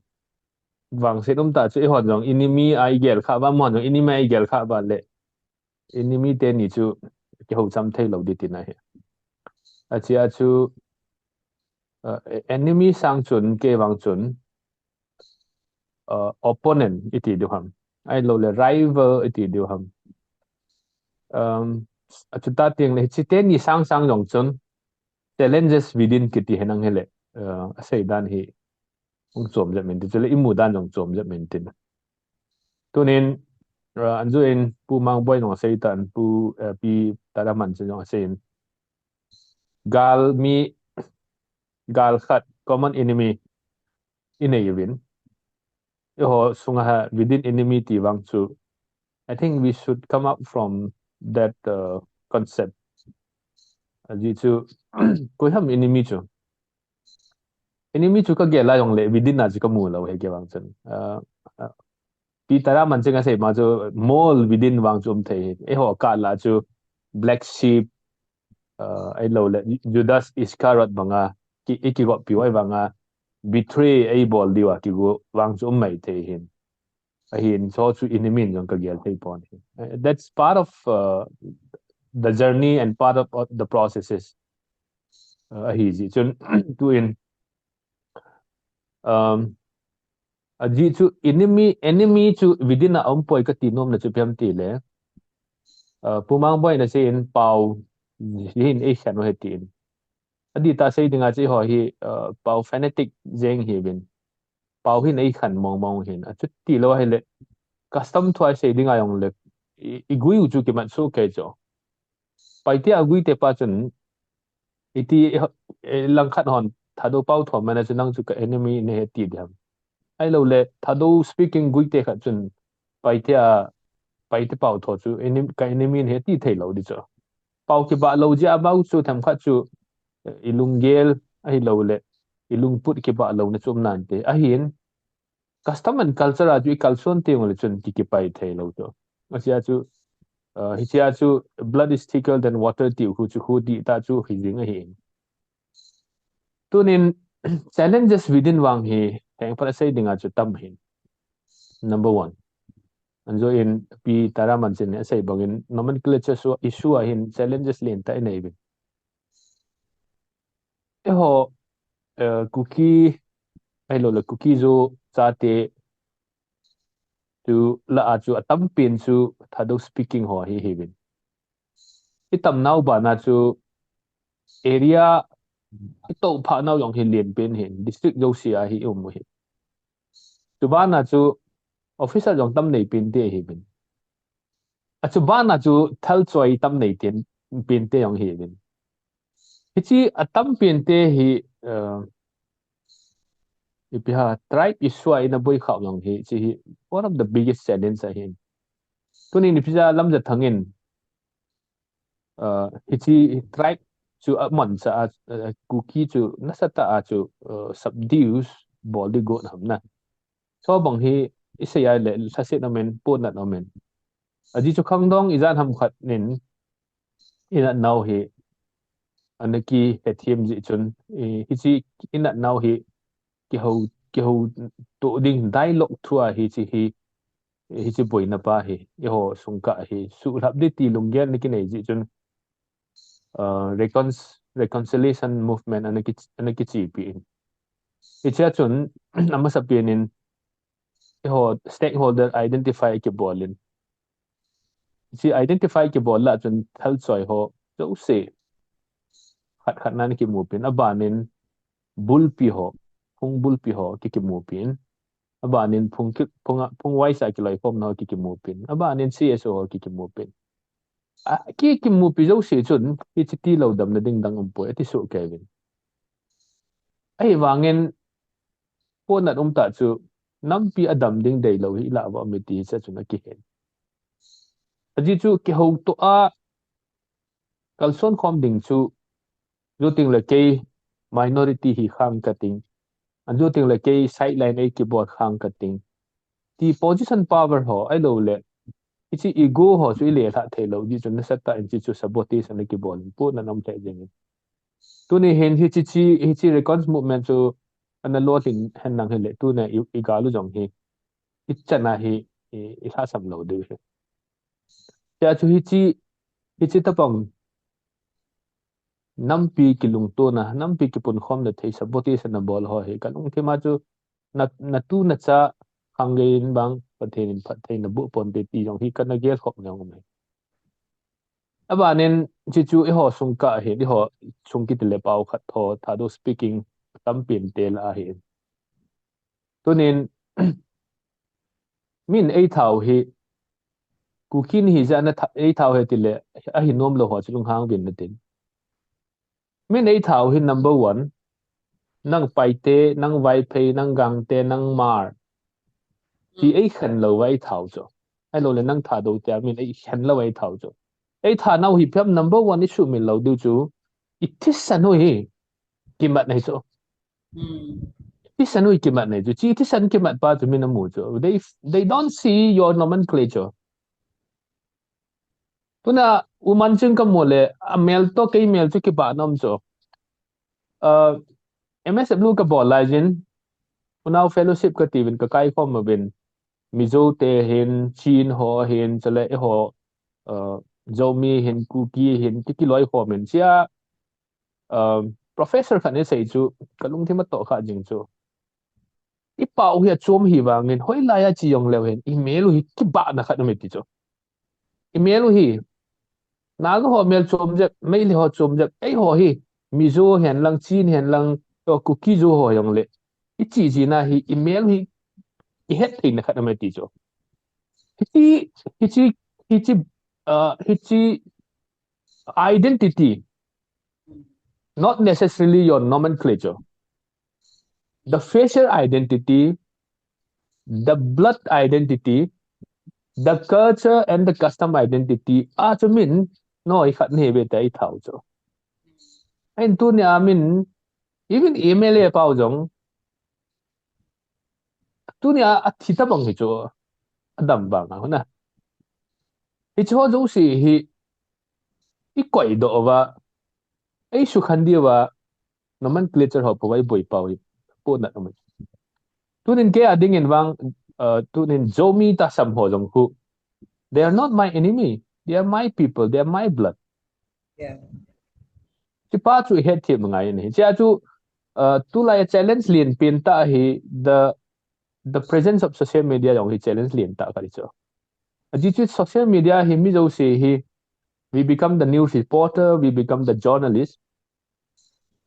vangset um ta chu, eihon jong enemy a i gel kha uva, amahon jong enemy a i gel kha uva le, enemy teni chu kihou cham thei lou di tina hi. Achia chu, uh, enemy sang chun, kei vang chun, uh, opponent iti diu ham, ahilou le rival iti diu ham. Um, achuti teng le hiche teni sang sang jong chun challenges within kiti hi nang hile, uh, asei dan hi hung chom jep in tin, chule i mu dan jong chom jep in tin. Tunin, uh, anju in Pu Mangboi jong asei tan, Pu, uh, Pi Tara Mansing jong asei in, galmi, gal khat, common enemy, inei uvin. Eiho sunga ha within enemy ti vang chu, I think we should come up from that uh, concept. Ajeh chu, koi ham enemy chu. Enemy chu kagel a jongle within a chu kamu lou ahi kei vang chun. Uh, uh, Pi Tara Manching asei ma chu mole within vang chu um thei ahi. Eiho kah lah chu black sheep, uh, ahilouleh Judas Iscariot banga, ki, ikigop piu ahi vanga, betray eibol diu a kigo vang chu um mai thei ahin. Ahin, so chu enemy in jong kagel thei pon ahi. Uh, that's part of uh, the journey and part of uh, the processes. Uh, ahi jeh chun, tu in, um, ajeh chu enemy, enemy chu within a um poi kati nom na chu ipi ham tile. Uh, Pu Mangboi in asei in pao, hin eikhen u ahi tin. Adih tah sei dinga chu eiho hi, uh, pao fanatic jeng ihiuvin. Pao hin eikhen mong mong ahin. Achuti lou ahile, custom thu a isei dinga jongle, i, igui u chu kimat soh kei chu. Paite a guite pa chun, iti, eh, langkhat hon, Thadou pao tho mana chu nang chu ka enemy nahi ti diham. Ahilouleh, Thadou speaking guite khat chun, Paite a, Paite pao tho chu, enem-, ka enemy nahi ti thei lou di chu. Pao kibah lou jeh a bou chu themkhat chu, eh, ilunggel, ahilouleh, ilungput kibah louna chu um nante. Ahin, custom and culture a chu ikalson teng uleh chun ki, kipai thei lou chu. Asia chu, uh, hichea chu blood is thicker than water tiu khu chu khu dih tah chu hi jing ahi. Tunin challenges within vang hi, heng phat asei dinga chu tam ahin. Number one. Anjo in Pi Tara Manching in asei bangin nomenclature su-, issue ahin challenges lentah inei uvin. Eiho, eh, Kuki, ahilouleh Kuki-Zo chate, chu lah a chu atampen chu Thadou speaking ho hi ihiuvin. Itam nau bana chu area itoh phah nau jong hi lenpen ahin, district jouse a hi i um u ahi. Chubana chu officer jong tam neipen te ihiuvin. Achubana chu thalchoi tam neiten, pen te jong ihiuvin. Hiche atampen te hi, uh, ipi ham, tribe issue a ina boikhah u jong hi, hiche hi one of the biggest challenge ahin. Tunin ipi jeh a Lamjathang in, uh, hiche tribe chu amanchah a, uh, Kuki chu nasatah a chu, uh, subdues bol di got ham na. Chubang hi isei a le lhaset aumin, pohnat aumin. Ajeh chu khangdong ijat ham khat in inat nau hi ana kihethem jeh chun, i, hiche inat nau hi kihou, kihouto ding dialogue through a hiche hi, hiche boina pa hi, eiho sungkah hi, suhlhap di ti lunggel ana kinei jeh chun, uh, recons-, reconciliation movement ana ki, ana kichepi in. Hichea chun, amasapen in, eiho stakeholder identify kibol in. Hiche identify kibol lah chun thalchoi ho jouse khat khat na ana kimupi in, abanin bulpi ho, phung bulpi ho ki, kimupi in. Abanin phung ki, phung a, phung vaisa kiloikhomna ho ki, kimupi in. Abanin C S O ho ki, kimupi in. A, ki, kimupi jouse chun, hiche tilou damna ding dang umpoi, ati soh kei uvin. Ahivangin, pohnat umtah chu, nampi adam ding deilou hi ilah uva um e ti hiche chun akihen. Ajeh chu kihouto a, kalson khom ding chu, jou teng le kei minority hi khang kating, anjou teng le kei sideline a eikibol khang kating, ti position power ho ahilouleh, hiche ego ho chu ilelhah theilou jeh chun nasatah in hiche chu sabotage ana kibol in, pohnat um lheh jengin. Tuni hin hiche, hiche, hiche recons movement chu ana lolhin henlang hile, tuna i, igal u jong hi, ichan a hi, i, ilhahsam lou diu ahi. Tia chu hiche, hiche tabang nampi kilungtona, nampi kipunkhomna thei sabotage ana bol ho hi kalungthim a chu na, natu nacha khang gei in bang Pathen in phattheina boh ponte ti jong hi kana gelkhop nau ahi. Abanin hiche chu eiho sungkah ahin, eiho sung kiti le pao khat ho, Thadou speaking tampen te lah ahin. Tunin, min eithat u hi, Kuki nahi jeh a na tha-, eithat u ahi tile, ahi nomlou ho chu lunghang uvin natin. Min eithat u hi number one, nang Paite, nang Vaiphei, nang Gangte, nang Hmar. Ti ei khen lou va ei thau chu. Ahilou le nang Thadou tia min ei khen lou ei thau chu. Ei thanau hi phiam number one i sumil lou diu chu. I thisan u hi kimat nei chu. Thisan u hi kimat nei chu. Chi thisan kimat pa chu min amu chu. They, they don't see your nomenclature. Tuna u Manchin ka mu le, a mel to kei mel chu kibah nom chu. Uh, M S W ka bol lai jin, unau fellowship ka tivin ka kai khom uvin, Mizo te hin, Chin ho hin, chule eiho, uh, Zomi hin, Kuki hin, ki kiloi khom in chia, uh, professor khat in asei chu, ka lungthim a toh kha jing chu. I pau hi achom hi vangin, hoilai a chi jong leu hin, i mel u hi kibahna khat um e ti chu. I mel u hi, Naga ho mel chom jep, Meitei ho chom jep, eiho hi, Mizo hen lang, Chin hen lang, to Kuki Zo ho jong le. I chi chi na hi, i mel u hi, i het theina khat um e ti chu. Hichi, hichi, hichi, uh, hichi identity, not necessarily your nomenclature. The facial identity, the blood identity, the culture and the custom identity. A chu min, no, i khat ni ve ta i thau chu. Ahin tunia min, even M L A pau jong, tunia a thi ta bang hi chu, a dam bang a huna. Hichi ho jouse hi, i koi doh uva, ei sukhan diu va, nomenclature ho pau va i boi pau hi, po na um. Tunin kei a dingin vang, uh, tunin Zomi ta sam ho jong khu. They are not my enemy. They are my people. They are my blood. Yeah. Chi pa chu i het thiam ngai ni. Chia chu, uh, tulai a challenge lian pen ta hi the, the presence of social media jong hi challenge lian ta kha chu. A ji chu social media hi mi jouse hi we become the news reporter, we become the journalist.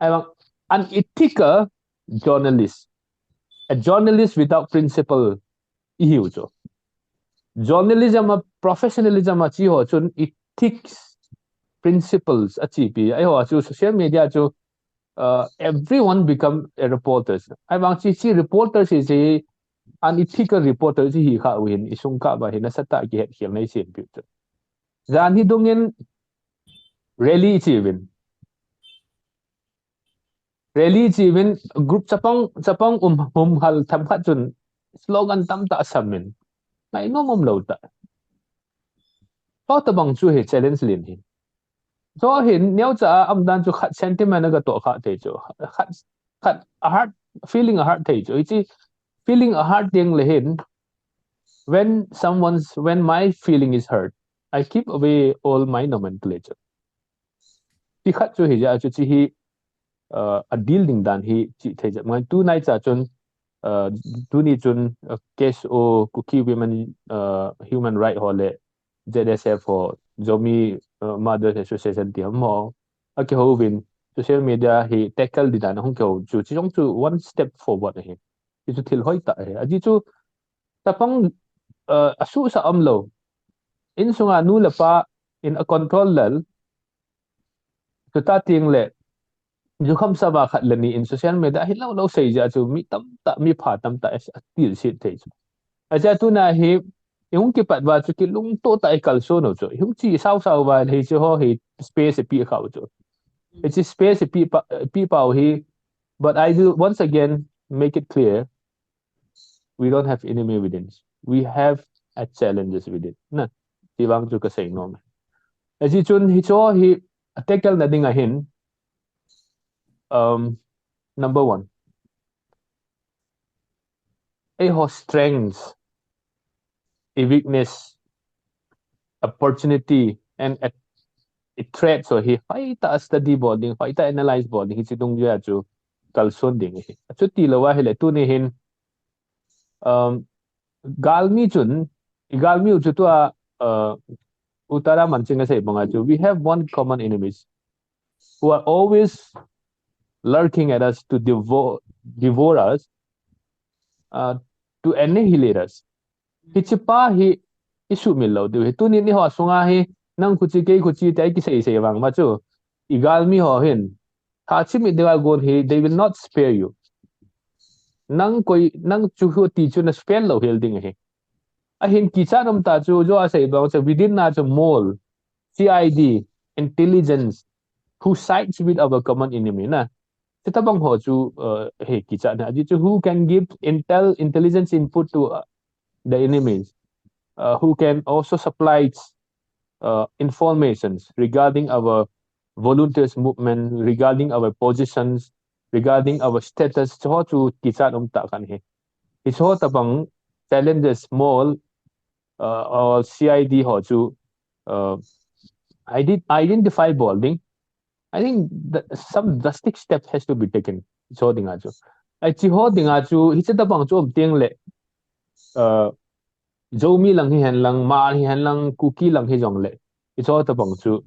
I want an ethical journalist. A journalist without principle i hiu chu. Journalism a professionalism a chi ho chun ethics, principles a chi pi. Eiho chu social media chu, uh, everyone become a reporters. Ahivang chi chi reporters hi chi unethical reporters hi kha u hin i sung ka ba hin a sata ki het khial nei sin pi chu. Jan hi dungin rally chi vin. Rally chi vin group chapang, chapang um, um hal tham khat chun slogan tam ta sam min. Ngai nom um lo ta. Ho ta bang chu hi challenge lian hi. Chu hin neo cha a um dan chu khat sentiment a ka to kha te chu. Khat, khat a hurt, feeling a hurt te chu. Hichi feeling a hurt ding le hin, when someone's, when my feeling is hurt, I keep away all my nomenclature. Ti khat chu hi ja chu chi hi, uh, a deal ding dan hi chi thei ja. Ngai tu nai cha chun, uh, tuni chun, uh, K S O, Kuki Women, uh, Human Right ho le Z S F ho, Zomi, uh, Mothers Association ti ham ho. A ki ho vin, social media hi tackle di dan hung ki ho chu, chi jong chu one step forward ahi. Ti chu thil hoi ta ahi. A ji chu, tapang, uh, a su sa um lo. In sunga nu le pa in a control lel. Chu ta ting le, ju kham sa ba khat le ni in social media hi lo lo sei ja chu mi tam ta, mi pha tam ta a til sit thei chu. A ja tu na hi, i hung ki pat ba chu ki lung to ta i kal so no chu. I hung chi sau sau ba hi chu ho hi space pi khau chu. Hi chi space pi pa, pi pau hi, but I will once again make it clear, we don't have enemy within. We have a challenges within. Na, ti vang chu ka sei nom. A ji chun hi cho hi a tackle na ding a hin, um, number one, eiho strengths, i weakness, opportunity, and a, i threat so hi, hoi ta study bol ding, hoi ta analyze bol ding, hi chi dung ja chu kalson ding hi. Chu ti lo va hi le tuni hin, um, galmi chun, i galmi u chu tua, uh, Uttara Manching a sei banga chu, we have one common enemies who are always lurking at us to devour, devour us, uh, to annihilate us. Hi chi pa hi i sumil lo diu hi. Tuni ni ho sunga hi, nang khu chi kei khu chi te ki sei sei vang ma chu. I galmi ho hin, Tha chimit dinga gon hi, they will not spare you. Nang koi, nang chu hu ti chu na spare lou hel ding ahi. Ahin kichat um tah chu, jo asei bang chu within na chu mol, C I D, intelligence, who sides with our common enemy na. Chutabang ho chu, uh, he kichat na. Ajeh chu who can give intel, intelligence input to, uh, the enemies, uh, who can also supply, uh, informations regarding our volunteers movement, regarding our positions, regarding our status, chuho chu kichat um tah khat ahi. Hicheho tabang challenges mol, uh, or C I D ho chu, uh, I did identify bol ding. I think that some drastic step has to be taken. Hicheho dinga chu. Ai, hicheho dinga chu, hiche tabang chu um teng le, uh, Zomi lang hihen lang, Hmar hihen lang, Kuki lang hijongle, hicheho tabang chu,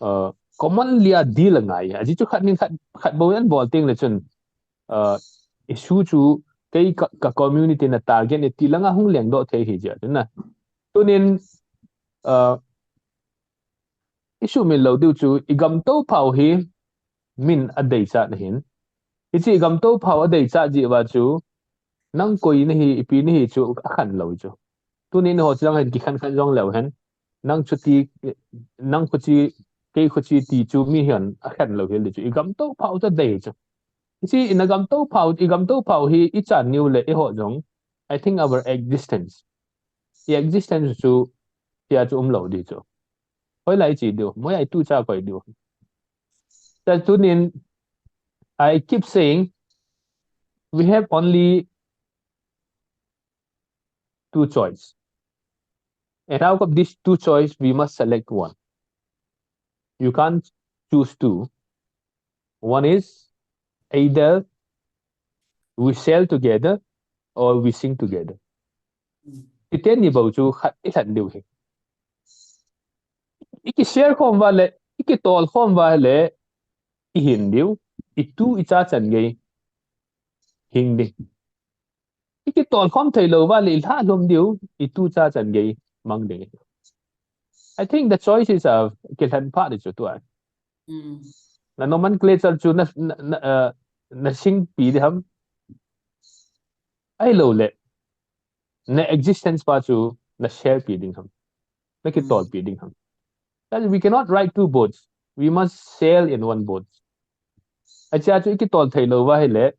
uh, commonly a deal angai. Ajeh chu khat nin khat, khat bou an bol teng le chun, uh, issue chu kei ka, ka community na target e ti langa hung lengdoh thei hi jeh a chu na. Tunin, uh, issue min lou diu chu i gamtou phau hi min adeichat na hin. Hiche i gamtou phau adeichat jeh uva chu nang koi nahi, ipi nahi chu akhen lou chu. Tunin ho chu lang hin kikhen khen jong leu hen. Nang chu ti, nang khu chi, kei khu chi ti chu mi hin akhen lou hel di chu. I gamtou phau chu adei chu. Hiche i na gamtou phau, i gamtou phau hi i chan niu le eiho jong. I think our existence. I existence chu tia chu um lou di chu. Hoilai chi diu, moi ai tu cha koi diu. That tunin, I keep saying, we have only two choice. And out of these two choice, we must select one. You can't choose two. One is either we sail together or we sink together. Iti ni bou chu khat i lhen diu hi. I ki share khom uva le, i ki tol khom uva le, i hin diu, i tu i cha chan gei hing ding. I ki tol khom thei lou uva le, i lha lhom diu, i tu cha chan gei mang ding. I think the choices are kilhen pha di chu tua. Mm. Na nomenclature chu na, na, na, uh, na singpi di ham. Ahilou le, na existence pa chu na sharepi ding ham. Na kitolpi ding ham. That we cannot ride two boats. We must sail in one boat. Achea chu i kitol thei lou uva ahile,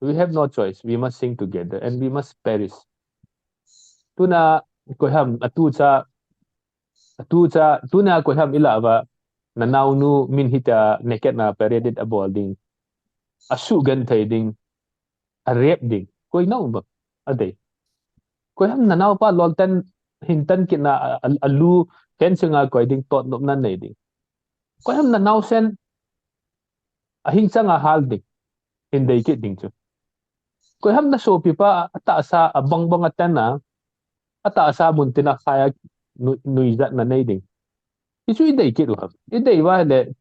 we have no choice. We must sink together and we must perish. Tuna, koi ham, atu cha, atu cha, tuna koi ham i lah uva, na naonu min hitia naked na paraded a bol ding. A suhgenthei ding. A rape ding. Koi nao ba? A dei. Koi ham na naopa loltan hintan kit na a, a, a lu fencing a koi ding tot nop na nei ding. Koi ham na naosen a hing chang a hal ding. Hin dei kit ding chu. Koi ham na sopipa a tahsa a bangbang a tan a, a tahsa mun tin a khai a nui, nuijat na nei ding. Hichu i dei kit u ham. I dei uva ahile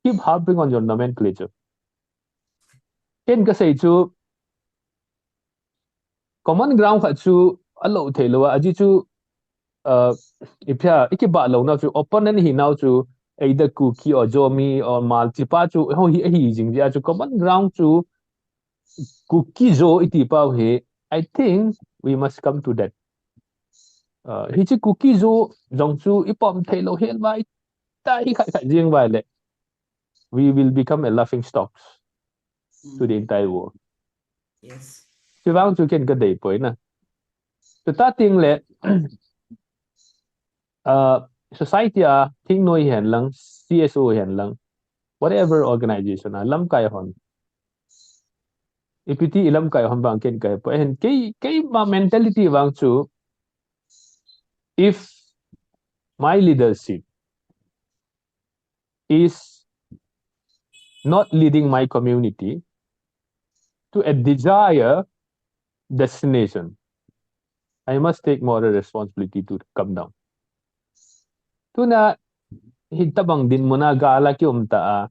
keep harping on your nomenclature. Ken ka sei chu common ground khat chu a lo thei lou a, ajeh chu, uh, i phia, i kibah lou nau chu, opponent hi nau chu, either Kuki or Zomi or Hmar, chi pa chu, ho hi, hi jing dia chu, common ground chu, Kuki Zo i ti pau hi, I think we must come to that. Uh, hichi Kuki Zo jong chu, i pom thei lou hel vai, ta hi khat khat jing vai le. We will become a laughing stock to the entire world. Yes. Chuvang chu ken ka dei poi na. Chuti teng le, uh, society a thingnoi hen lang, C S O hen lang, whatever organization a lamkai hon. Ipi ti i lamkai hon vang ken ka he poi. Hen kei, kei ma mentality vang chu, if my leadership is not leading my community to a desired destination, I must take moral responsibility to come down. Tuna hitabang dinmun a gal a ki um ta a,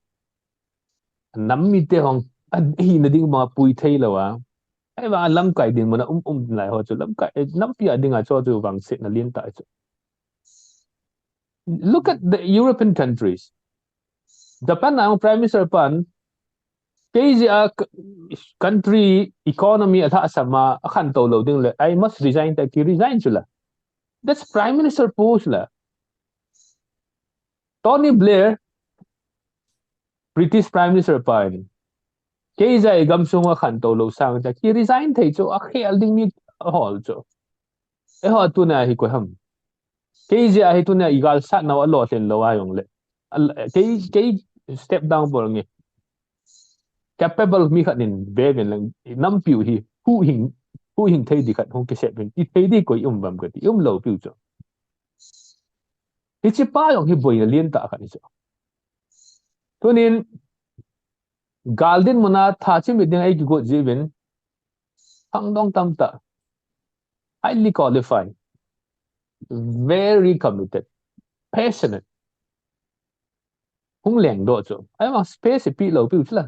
nam mite hong a hina ding bang a pui thei lou a, ahivang a lamkai dinmun a um, um lai ho chu lamkai, eh, nampi a ding a chu chu vangsetna lien tah chu. Look at the European countries. Japan a Prime Minister pan, kei jeh a country economy alhahsam a, akhantou lou ding le, I must resign, tia kiresign chu la. That's Prime Minister post la. Tony Blair, British Prime Minister pan, kei jeh a igamsung akhantou lou sang, tia kiresign thei chu, akhel ding mi ahol chu. Eiho tuna hi koi ham? Kei jeh a hi tuna igalsatnau alolhin lou a jongle, kei, kei step down bol nge. Capable mi khat in veuvin lang, nampiu hi huhhing, huhhing thei di khat hung kisep in, ti thei di koi um vem kati, umlou piu chu. Hiche pa jong hi boina lentah khat hi chu. Tunin, gal dinmun a tha chimit ding eikigot jeh uvin, khangdong tamtah, highly qualified, very committed, passionate. Hung lengdoh chu, ahivang space ipeh lou piu chu la.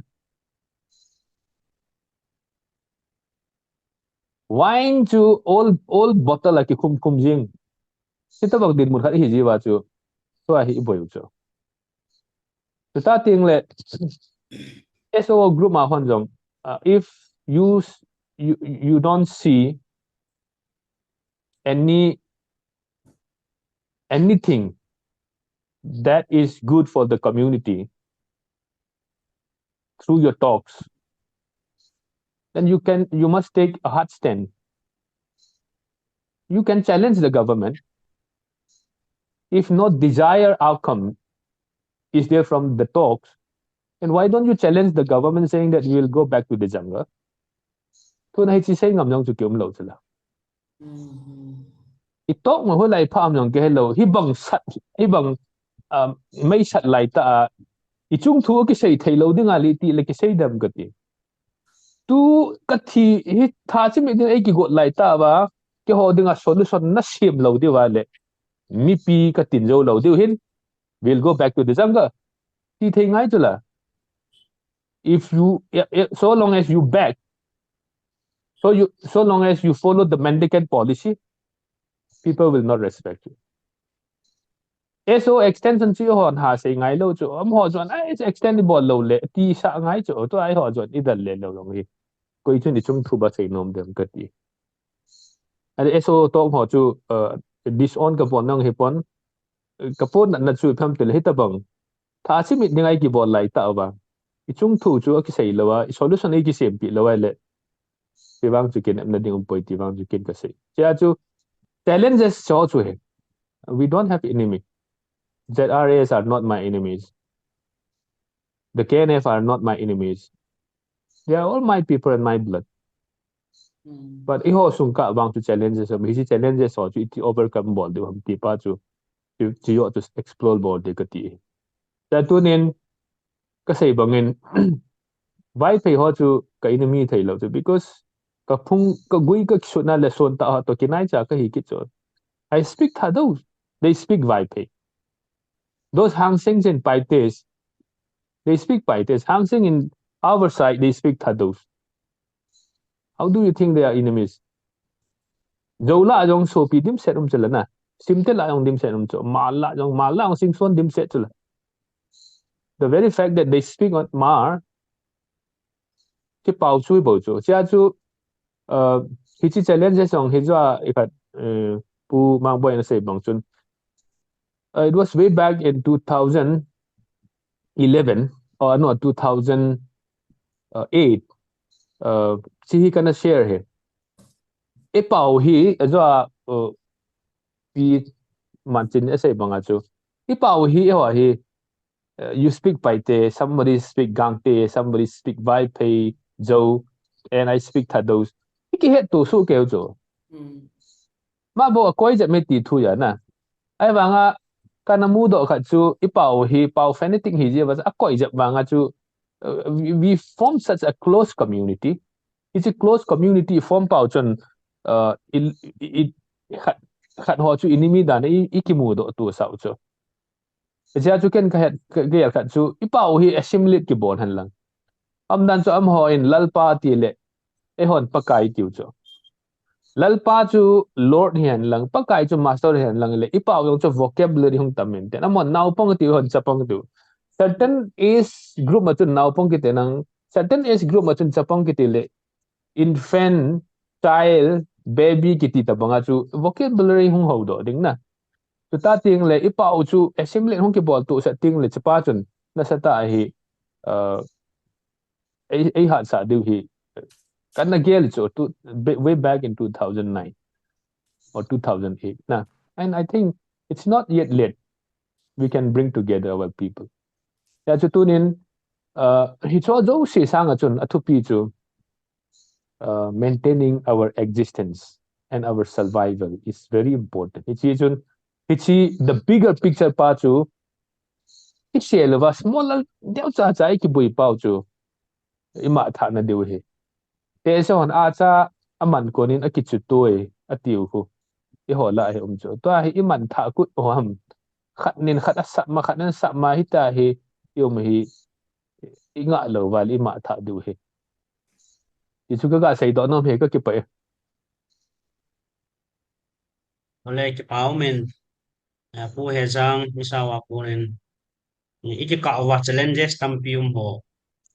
Wine chu old, old bottle a kikhum khum jing. Hitobang dinmun khat ihi jiuva chu, tua hi iboi u chu. Chuti teng le, S O O group a hon jong, if you, you, you don't see any, anything that is good for the community through your talks, then you can, you must take a hard stand. You can challenge the government. If no desired outcome is there from the talks, then why don't you challenge the government saying that we will go back to the jungle? Tuna hiche sei ngam jong chu kiumlou chu la. I talk ma ho lai pha am jong kihelou. Hibang sat, hibang, um, mei sat laitah a, ichung thu kisei thei lou ding a le ti le kisei dem kati. Tu kathi hi tha chimit ding eikigot laitah uva, keiho dinga solution nasem lou diuva le, mipi katin jou lou diu hin, we'll go back to the jungle, ti thei ngai chu la. If you, so long as you back, so you, so long as you follow the mendicant policy, people will not respect you. S O extension chu ihon ha sei ngai lou chu, amaho chun, ai, extend ibol lou le, ti sa ngai chu, tua eiho chun idal le lou jong hi. Koi chun ichung thu ba sei nom dem kati. Ani S O talk ho chu, uh, disown kabol nang hipon, kabol na, na chu phem tile hitabang. Tha chimit ding a ikibol laitah uva, ichung thu chu akisei lou a, i solution ikisempeh lou a le, ti vang chu kinepna ding umpoi ti vang chu ken kasei. Chea chu challenges cho chu hi. We don't have enemy. Z R As are not my enemies. The K N F are not my enemies. They are all my people and my blood. But eiho sung kah vang chu challenges, hiche challenges ho chu iti overcome bol diu ham ti pa chu, chu, chu explore bol ding kati. Chea tunin, kasei bangin, Vaiphei ho chu ka enemy thei lou chu, because kaphung, kagui kakisutna le son tah ho toh kinaicha kahi kit chu. I speak Thadou, they speak Vaiphei. Those Hangsing and Paites, they speak Paites. Hangsing in our side, they speak Thadou. How do you think they are enemies? Jou lah jong sopi dimset um chu la na. Simte lah jong dimset um chu. Hmar lah jong, Hmar lah jong Singson dimset chu la. The very fact that they speak on Hmar, kipao chu bou chu. Chea chu, uh, hiche challenges jong hi chu a, ikhat, uh, Pu Mangboi in asei bang chun, uh, it was way back in two thousand eleven, or no, two thousand eight. Uh, chu hi kana share hi. Ipao hi, ajeh a, uh, Pi Manchin asei banga chu, ipao hi, eiho hi, uh, you speak Paite, somebody speak Gangte, somebody speak Vaiphei, Zou, and I speak Thadou. Ikihetto soh keu chu. Mabou akoi jep me ti thu ahi na. Ahivanga kana mudoh khat chu ipao hi pao fanatic hi jeh a akoi jep vanga chu, uh, we, we form such a close community. Hiche close community form pau chun, uh, i, i, i, khat, khat ho chu enemy dan a i, ikimudoh to sau chu. Hichea chu ken kahet, ka, kagel khat chu, ipao hi assimilate kibol hen lang. Umdan chu amaho in Lalpa ti le, eihon Pakai tiu chu. Lalpa chu Lord hi hen lang, Pakai chu Master hi hen lang le, ipao jong chu vocabulary hung tam in tin. Amahon naopang tiu, eihon chapang tiu. Certain age group ma chun naopang kiti nang, certain age group ma chun chapang kiti le, infant, child, baby kiti tabanga chu vocabulary hung houdoh ding na. Chuti teng le, i pau chu assimilate hung kibol tusah teng le, chapa chun nasatah a hi, uh, ei, ei hatsah diu hi, kana gel chu, to, way back in two thousand nine or two thousand eight na. And I think it's not yet late. We can bring together our people. Hijeh chun tunin, uh, hiche jouse sanga chun athupi chu, uh, maintaining our existence and our survival is very important. Hiche chun, hiche the bigger picture pa chu, i sel uva small deuh chacha i kibui pau chu, i mangthah na diu hi. Te so hon a cha a man konin a kichu toi a tiu khu. I ho lah hi um chu. Tua hi i mangthah kut ho ham. Khat nin khat a sap ma, khat nin sap ma hita hi i um hi i ngah lou val i mangthah diu hi. Hichu ka ga seidoh nom hi ka kipah e. Ole kipah um in, eh, Pu Hejang, mi sao a konin, i kikah uva challenges tampi um ho.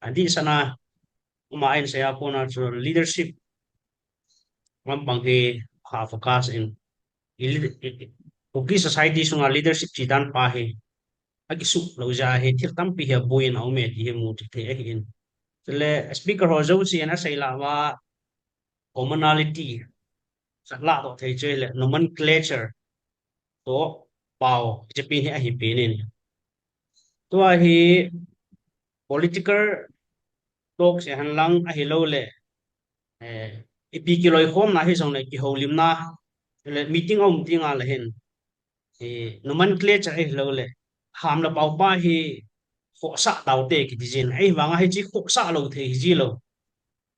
Adeh sanga, uma in sei a kona chu leadership lampang hi ha focus in. I, i, i, Kuki society sunga leadership chi dan pa hi. A kisuh lou jeh hi thil tampi hi aboi in a um e ti hi mu thei ahi in. Chule speaker ho jouse in a sei lah uva commonality khat lah doh thei chu le nomenclature toh pau, hiche pen hi ahi pen in. Tua hi political talk se hen lang ahilou le, eh, ipi kiloikhomna hijong le kihoulimna le meeting a um teng le hin, eh, nomenclature ahilou le, ham le pau pa hi khohsah taute kiti jin. Ahivanga hiche khohsah lou thei hi ji lou.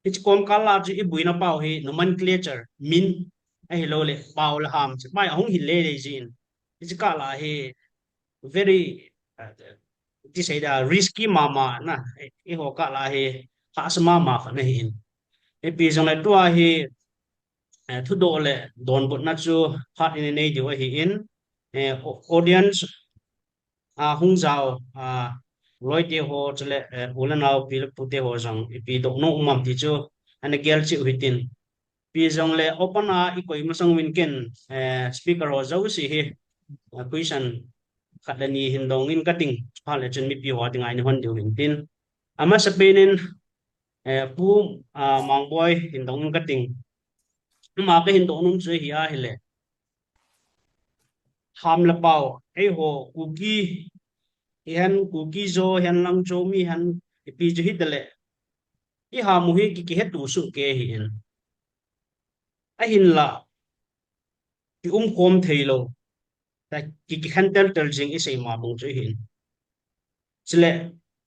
Hiche kom kal a chu i boina pau hi nomenclature, min ahilou le, pau le ham, hiche pa hi ahung hil lele jin. Hiche kah lah hi very, uh, ti sei dia risky mama na, i ho kah lah hi hahsa mama khat ahi in. Ipi jong le tua hi, eh, thudoh le donbutna chu phat in i nei diu ahi in, eh, au-, audience a hung jao, a, loite ho chule, eh, u le nao pi le pute ho jong ipi dohnom um am ti chu ana gel cheh u hitin. Ipi jong le open a i koi masang uvin ken, eh, speaker ho jouse hi, eh, question khat le ni hin dong in kating, phat le chun mipi ho dinga i hon diu hintin. Amasapen in, eh, Pu, ah, Mangboi hin dong in kating. Ama kahin dohnom chu hi ahile, ham le pau, eiho Kuki, ihen Kuki-Zo, ihen lang Zomi, ihen ipi chu hitale, i ham u hi ki, kihetu soh kei ahi in. Ahinla, ki umkhom thei lou, ta ki, kikhen teltel jing i sei ma bang chu ahi in. Chule,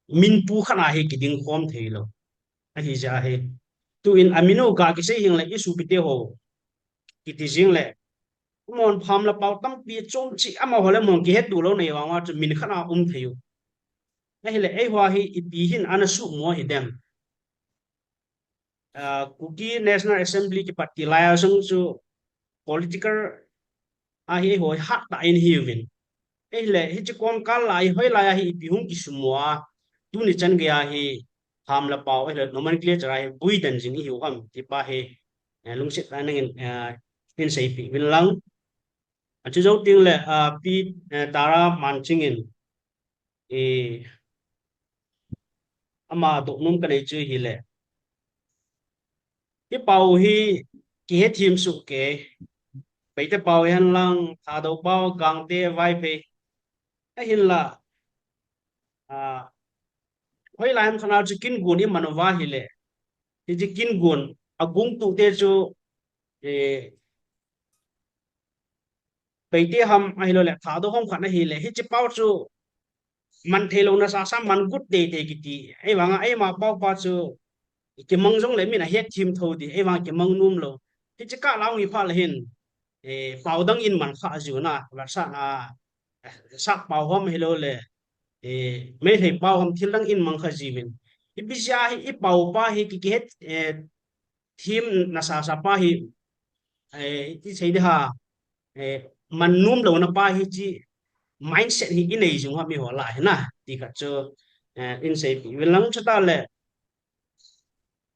min pu khat a hi kiding khom thei lou. Ahi jeh a hi. Tuin amin u ga kisei hing le i sopite ho kiti jing le, amahon ham le pau tampi chom cheh, amaho le amahon kihetu lou nei vang uva chu min khat a um thei u. Ahile, eiho hi ipi hin ana suhmo hi dem. Ah, Kuki National Assembly kipat ti lai a jong chu political a hi eiho hi hattah in ihi uvin. Ahile, hiche kom kal a hi hoilai a hi ipi hung kisumo a, tuni chan gei a hi ham le pau, ahile nomenclature a hi bui den jing ihiu ham, ti pa hi, eh, lungset tah in, eh, hin seipeh uvin lang. Achu jou teng le, ah, Pi, eh, Tara Manching in, eh, ama dohnom kanei chu hile, i pau hi kihethem soh kei, Paite pau hen lang, Thadou pau, Gangte, Vaiphei, ahinla, ah, hoilai ham khat a chu kingon i man uva ahile, hiche kingon a gongtute chu, eh, Paite ham ahilou le, Thadou ham khat ahile, hiche pau chu man thei louna sasa man got teitei kiti. Ahivanga, eima pau pa chu kimang jong le min ahetthem tho ding, ahivanga kimang nom lou. Hiche kah a hung hi phat le hin, eh, pau dang in man kha jiu na, Varsah na, eh, Sap pau ham ahilou le, eh, Meitei pau ham thil dang in mang kha jiuvin. Ipi jeh a hi i pau pa hi ki, kihet, eh, them nasasa pa hi, eh, iti sei ding ham, eh, man nom louna pa hi chu, mindset hi inei jing ham eiho lah hi na, ti khat chu, eh, in seipi uvin lang. Chutah le,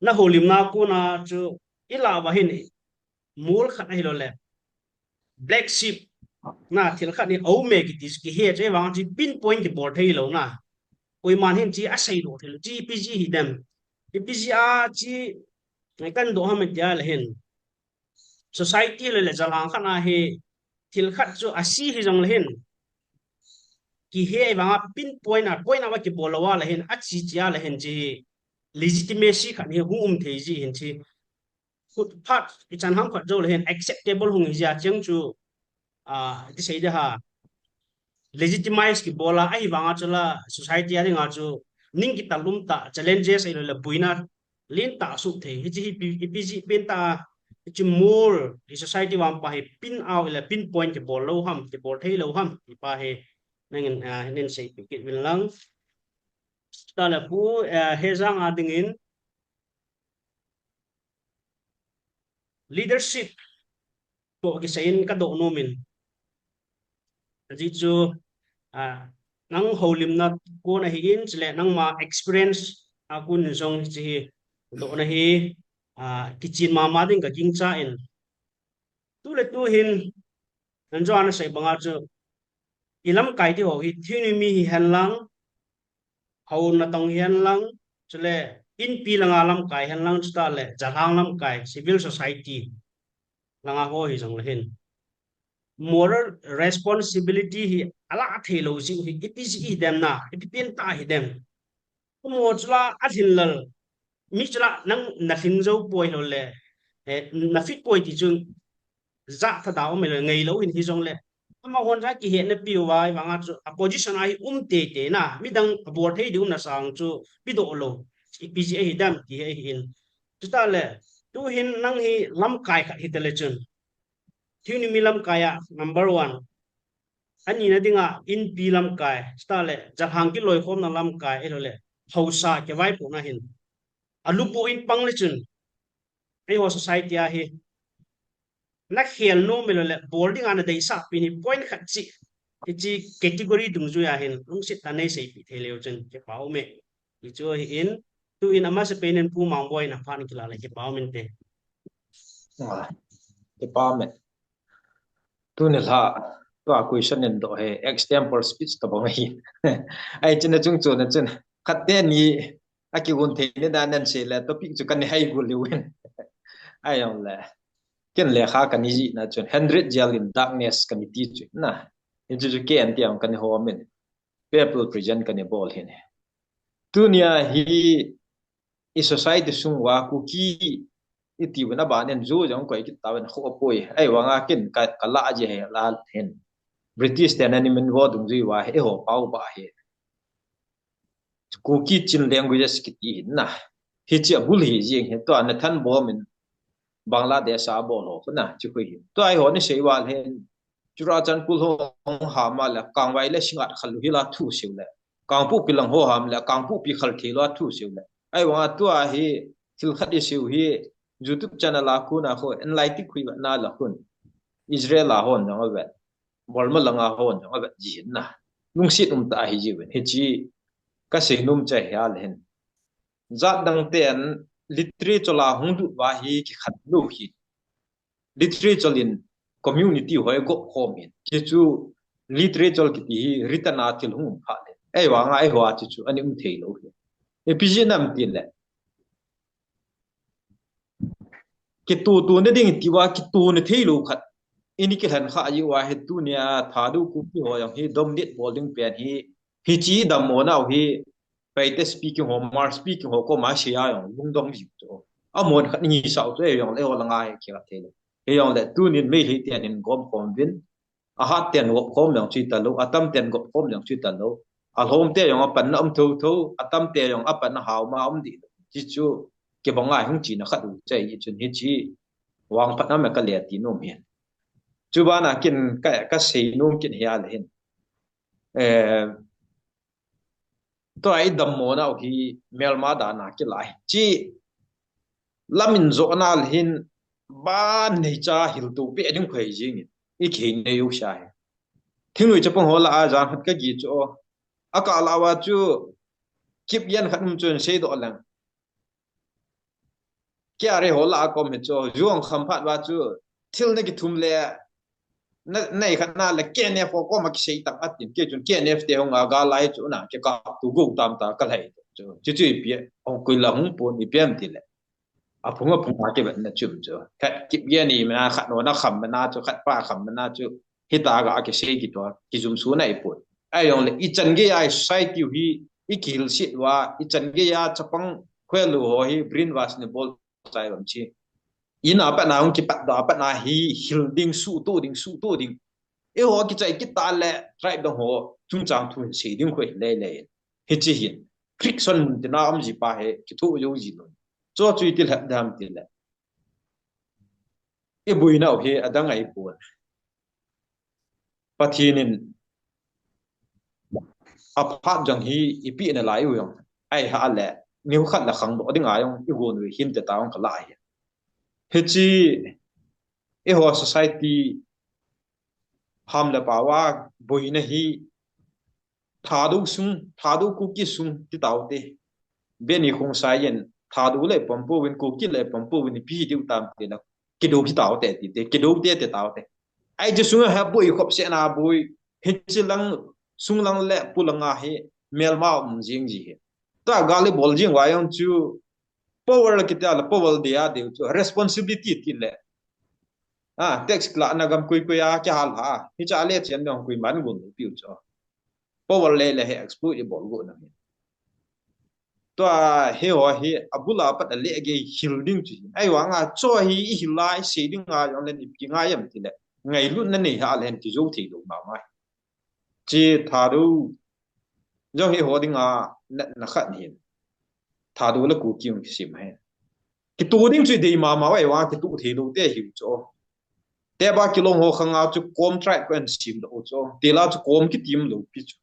na houlimna kona chu ilah uva hin mol khat ahilou le, black sheep na thil khat hi aume kiti chu kihe chu, ahivang chu pinpoint kibol thei lou na. Koiman hin chu asei lou thei lou, chu ipi jeh hi dem. Ipi jeh a chu kan doh ham tia le hin, society le le jalhang khat na hi thil khat chu ase hijong le hin kihe, ahivang a pinpoint a, point a va kibol lou a le hin, ache che a le hin chu legitimacy khat hi hung um thei ji hin chu. Khut phat ichan ham khat jou le hin acceptable hung hi jia cheng chu, a, ti sei de ha, legitimize kibol a, ahivang a chu la society a dinga chu ning kital um tah, challenges ahilou le boina lentah suh thei. Hiche hi ipi, ipi jeh pen tah a, hiche mol hi society vangpha hi pin out le pinpoint kibol lou ham, kibol thei lou ham, ti pa hi nangin, a, nin seipi kit uvin lang. Chutah le Pu, a, Hejang a dingin leadership toh kisai in ka doh nom in. Ajeh chu, a, nang houlimna kon ahin, chule nangma experience a kon in jong hiche hi dohna hi, a, kichen mama ding ka gingcha in. Tu le tu hin, nang jong ana sei banga chu, i lamkai ti ho hi, thingnoimi hihen lang, hou natong hihen lang, chule inpi langa lamkai hihen lang, chutah le jalhang lamkai, civil society langa ho hijong le hin, moral responsibility hi alah thei lou jeh hi, ipi jeh hi dem na, ipi pen tah hi dem. Amaho chu la alhin lal, mi chu la nang nalhin jou poi lou le, eh, na fit poi ti chu ja thada um le ngei lou hin hijong le, amahon ja kihetna piu va, ahivang a chu a position a hi um teitei na, midang abol thei ding umna sang chu pedoh lou, ipi jeh hi dem ti hi ahin. Chutah le, tu hin nang hi lamkai khat hita le chun, thingnoimi lamkai a number one. Ani na dinga inpi lamkai, chutah le, jalhang kiloikhomna lamkai, ahilou le, haosa kivaipohna hin, alubuh in pang le chun, eiho society a hi, na khel nom ahilou le, bol dinga na deisah pen hi point khat chu, hiche category dungjui a hin, lungset tah a nei seipi thei leu chun, kipa um e. Hichu ahin, tu in amasapen in Pu Mangboi in aphat in kila le kipa um inte. Ah, kipa um e. Tuni lha, tua question in doh hi extempore speech tabang ahi. Ahi chun achung chon a chun, khat teni akigon thei ni dan in sei le topic chu kana hei gol leu in. Ahi jong le, ken lekha kana jih na chun, Hundred Year in Darkness kana ti chu na. Hichu chu ken ti ang kana hom in. Papal prison kana bol hin. Tunia hi i society sung uva Kuki iti uvin aban in Zo jong koi kit tauvin kho apoi. Ahivang a ken ka, ka lah ji hi la hin. British ten ani min vo dungjui uva hi, eiho pau ba hi. Kuki Chin languages kiti hin na. Hiche abul hi jing hi, tua Nathan Bom in Bangladesh a bol ho na, chu khui hi. Tua eiho ni sei val hin, Churachandpur ho hung ham a le, Kangvai le Singngat khal u hi la thu seiu le, Kangpokpi lang ho ham le, Kangpokpi khal thei lou a thu seiu le. Ahivang a tua hi, thil khat i seiu hi, YouTube channel a kona ho, enlighten khui vet na la hun. Israel a hon jong avet. Burma langa hon jong avet ji hin na. Lungset um tah ahi jiuvin. Hiche ka seinom chu ahi a le hin. Jat dang ten literature la hung lut uva hi kikhen lou hi. Literature in community ho gop khom hin. Hichu literature kiti hi written a thil hung um phat le. Ahivang a eiho a chu chu ana um thei lou hi. Ipi jeh ham ti le, kitoh toh na ding ti uva, kitoh na thei lou khat. Ini kilhen kha ji uva hi tunia Thadou Kuki ho jong hi dominate bol ding pen hi, hiche dammo nau hi, Paite speaking ho, Hmar speaking ho, koma sei a jong lungdong ji chu. Amahon khat ngi sao chu, ei jong le eiho langa hi kila thei lou. Ei jong le tunin Meitei ten hin gom khom uvin, ahat ten gop khom jong chu ta lou, atam ten gop khom jong chu ta lou. Alhom te jong apanna um tho tho, atam te jong apanna hao ma um di. Hichu kibang a hung china khat u chai chun hiche vangphat na me ka le ti nom hin. Chu bana kin ka, ka sei nom kin hi a le hin. Eh, tua i dammo nau hi melma dan a kila hi. Chi lamin jo na le hin ban nei cha hil tu pe ding khoi jing in. I khei nei u sha hi. Thingnoi chapang ho lah a jan khat ka gih chu. A kah lah uva chu Kipgen khat um chu in seidoh leng. Kei a re ho lah a kom hi chu, juang kham phat uva chu, thil na kithum le, na, nei khat na le K N F ho kom a kisei tak a tin, kei chun K N F te hung a gal lai chu na, kei ka tu gu tam ta ka lai chu. Chu chu ipi, ong kui la hung pon ipi am ti le. A phung a phung a kivetna chum chu. Khat Kipgen ni mena khat no na kham mena chu, khat pa kham mena chu. Hita ga kisei kitoh, kijum su na ipon. Ahi jongle, ichan gei a society hi, ikihil sit uva, ichan gei a chapang khel u ho hi, brainwash ni bol chai bam chi. Ina pat na hung kipat da pat na hi, hil ding, suhtoh ding, suhtoh ding. Eiho kichai kit ta le, tribe dang ho, chungchang thu hin sei ding khu hi lei lei. Hichi hin, Christian mun tina um ji pa hi, kithu jo ji lo. Cho chui til hat dam til le. Ibuinau hi adang ahi pon. Pathen in aphat jong hi ipeh nalai u jong ahi ha le, nikhat le khangdoh ding a jong igon u hin te ta jong ka lah hi. Hichi eiho society ham le pao a boina hi Thadou sung, Thadou Kuki sung ti taute. Beni Khongsai in, Thadou le pampo win, Kuki le pampo win, pi diu tam te na. Kidou hi taute ti te, kidou te te taute. Ahi, chi sunga ha boi khop se na boi, hichi lang, sung lang le pu lang a hi, melma um jing ji hi. Ta gal le bol jing uva jong chu, power kiti a le power dia diu chu, responsibility ti le. A, tax la na gam kui kui a kihal ha. Hicha le chen dong kui man gun piu chu. Power le le hi exploit ibol go na. Tua hi ho hi abul a pat a le gei hil ding chu. Ahi vang a cho hi ihil a isei ding a jong le ipi ngai am ti le. Ngailutna nei ha le hen kijo thei lou ma ma. Chi Thadou jong hi ho ding a na, na khat hin. Thadou le Kuki ung kisim hi. Kitu ding chu dei ma ma wai wa kitu thei lou te hiu chu. Te ba kilong ho khang a chu kom tribe ko an sim lou chu. Te la chu kom kitim lou pi chu.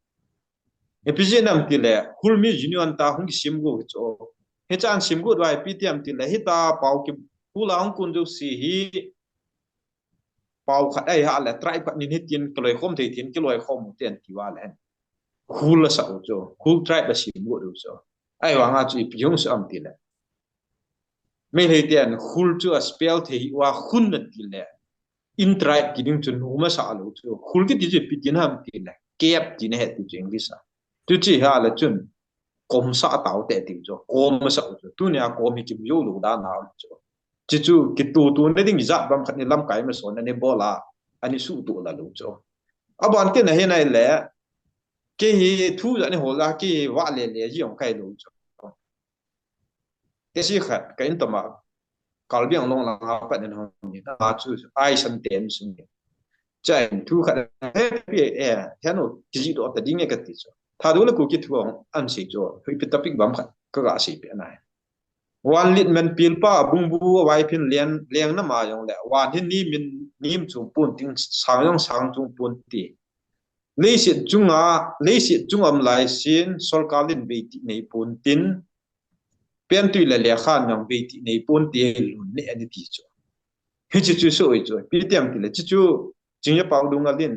Ipi jeh ham ti le, Khul mi union ta hung kisim go chu. Hichan sim go wai ipi ti ham ti le, hita pao ki Khul a hung kun jo si hi. Pao khat ahi ha le, tribe khat nin hitin, kiloi khom thei tin, kiloi khom u ten ti uva le. Khul la sa u chu, Khul tribe la sim go u chu. Ahi vang a chu ipi hung sa am ti le. Meitei ten Khul chu a spell thei uva Khun na ti le. In tribe ti ding chu nu ma sa lo chu. Khul kiti chu ipi ti ham ti le. Kep ti na he ti chu English a. Chu chi ha le chun. Kom sa taute ti chu. Kom sa u chu. Tunia kom hi kim jo lou dan a chu. Chi chu kitu tu na ding jat bang khat ni lamkai ma son ani bol a. Ani suhtoh la lou chu. Aban tin a hi nai le. Kei hi thu ja ni ho la kei hi va le le ji ong kai lou chu. Tesi khat ka in toma Karbi Anglong lang a pat nen hong ni a chu ai san ten sung ni. Chai thu khat he pi e he no kiji do ta ding e ka ti chu. Thadou le Kuki thu hong an sei chu. Hui pi topic bam khat ka ga sei pi anai. Wan lit men pil pa bung bu vai phin lian leng na ma jong le. Wan hin ni min nim chung pun ting sang jong sang chung pun ti. Leiset chunga, leiset chunga um lai sin, sorkar in bei ti nei pun tin, Pentui le lekhan jong bei ti nei pon ti lun ne ani ti chu. Hichi chu so i chu. Pi ti ham ti le chi chu. Chingya pau dung a lin.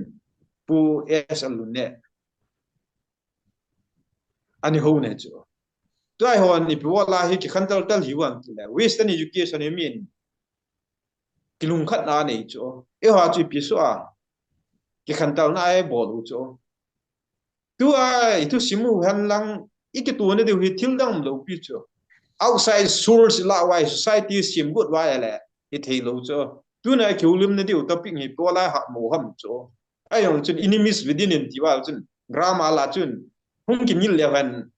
Pu S a lun ne. Ani ho ne chu. Tua hi ho ni pi wala hi kikhantal tal hi wan ti le. Western education hi min. Kilungkhat na nei chu. Eiho chu ipi so a. Kikhantal na ai bol u chu. Tua, i thusim u hen lang, i kitu na diu hi thil dang um lou pi chu. Outside source la vai society sim got vai le, i thei lou chu. Tuna kiu lim na diu topic hi ko lai ha mo ham chu. Ahi jong chun enemies within in ti val chun, drama la chun, hung kinil le hen,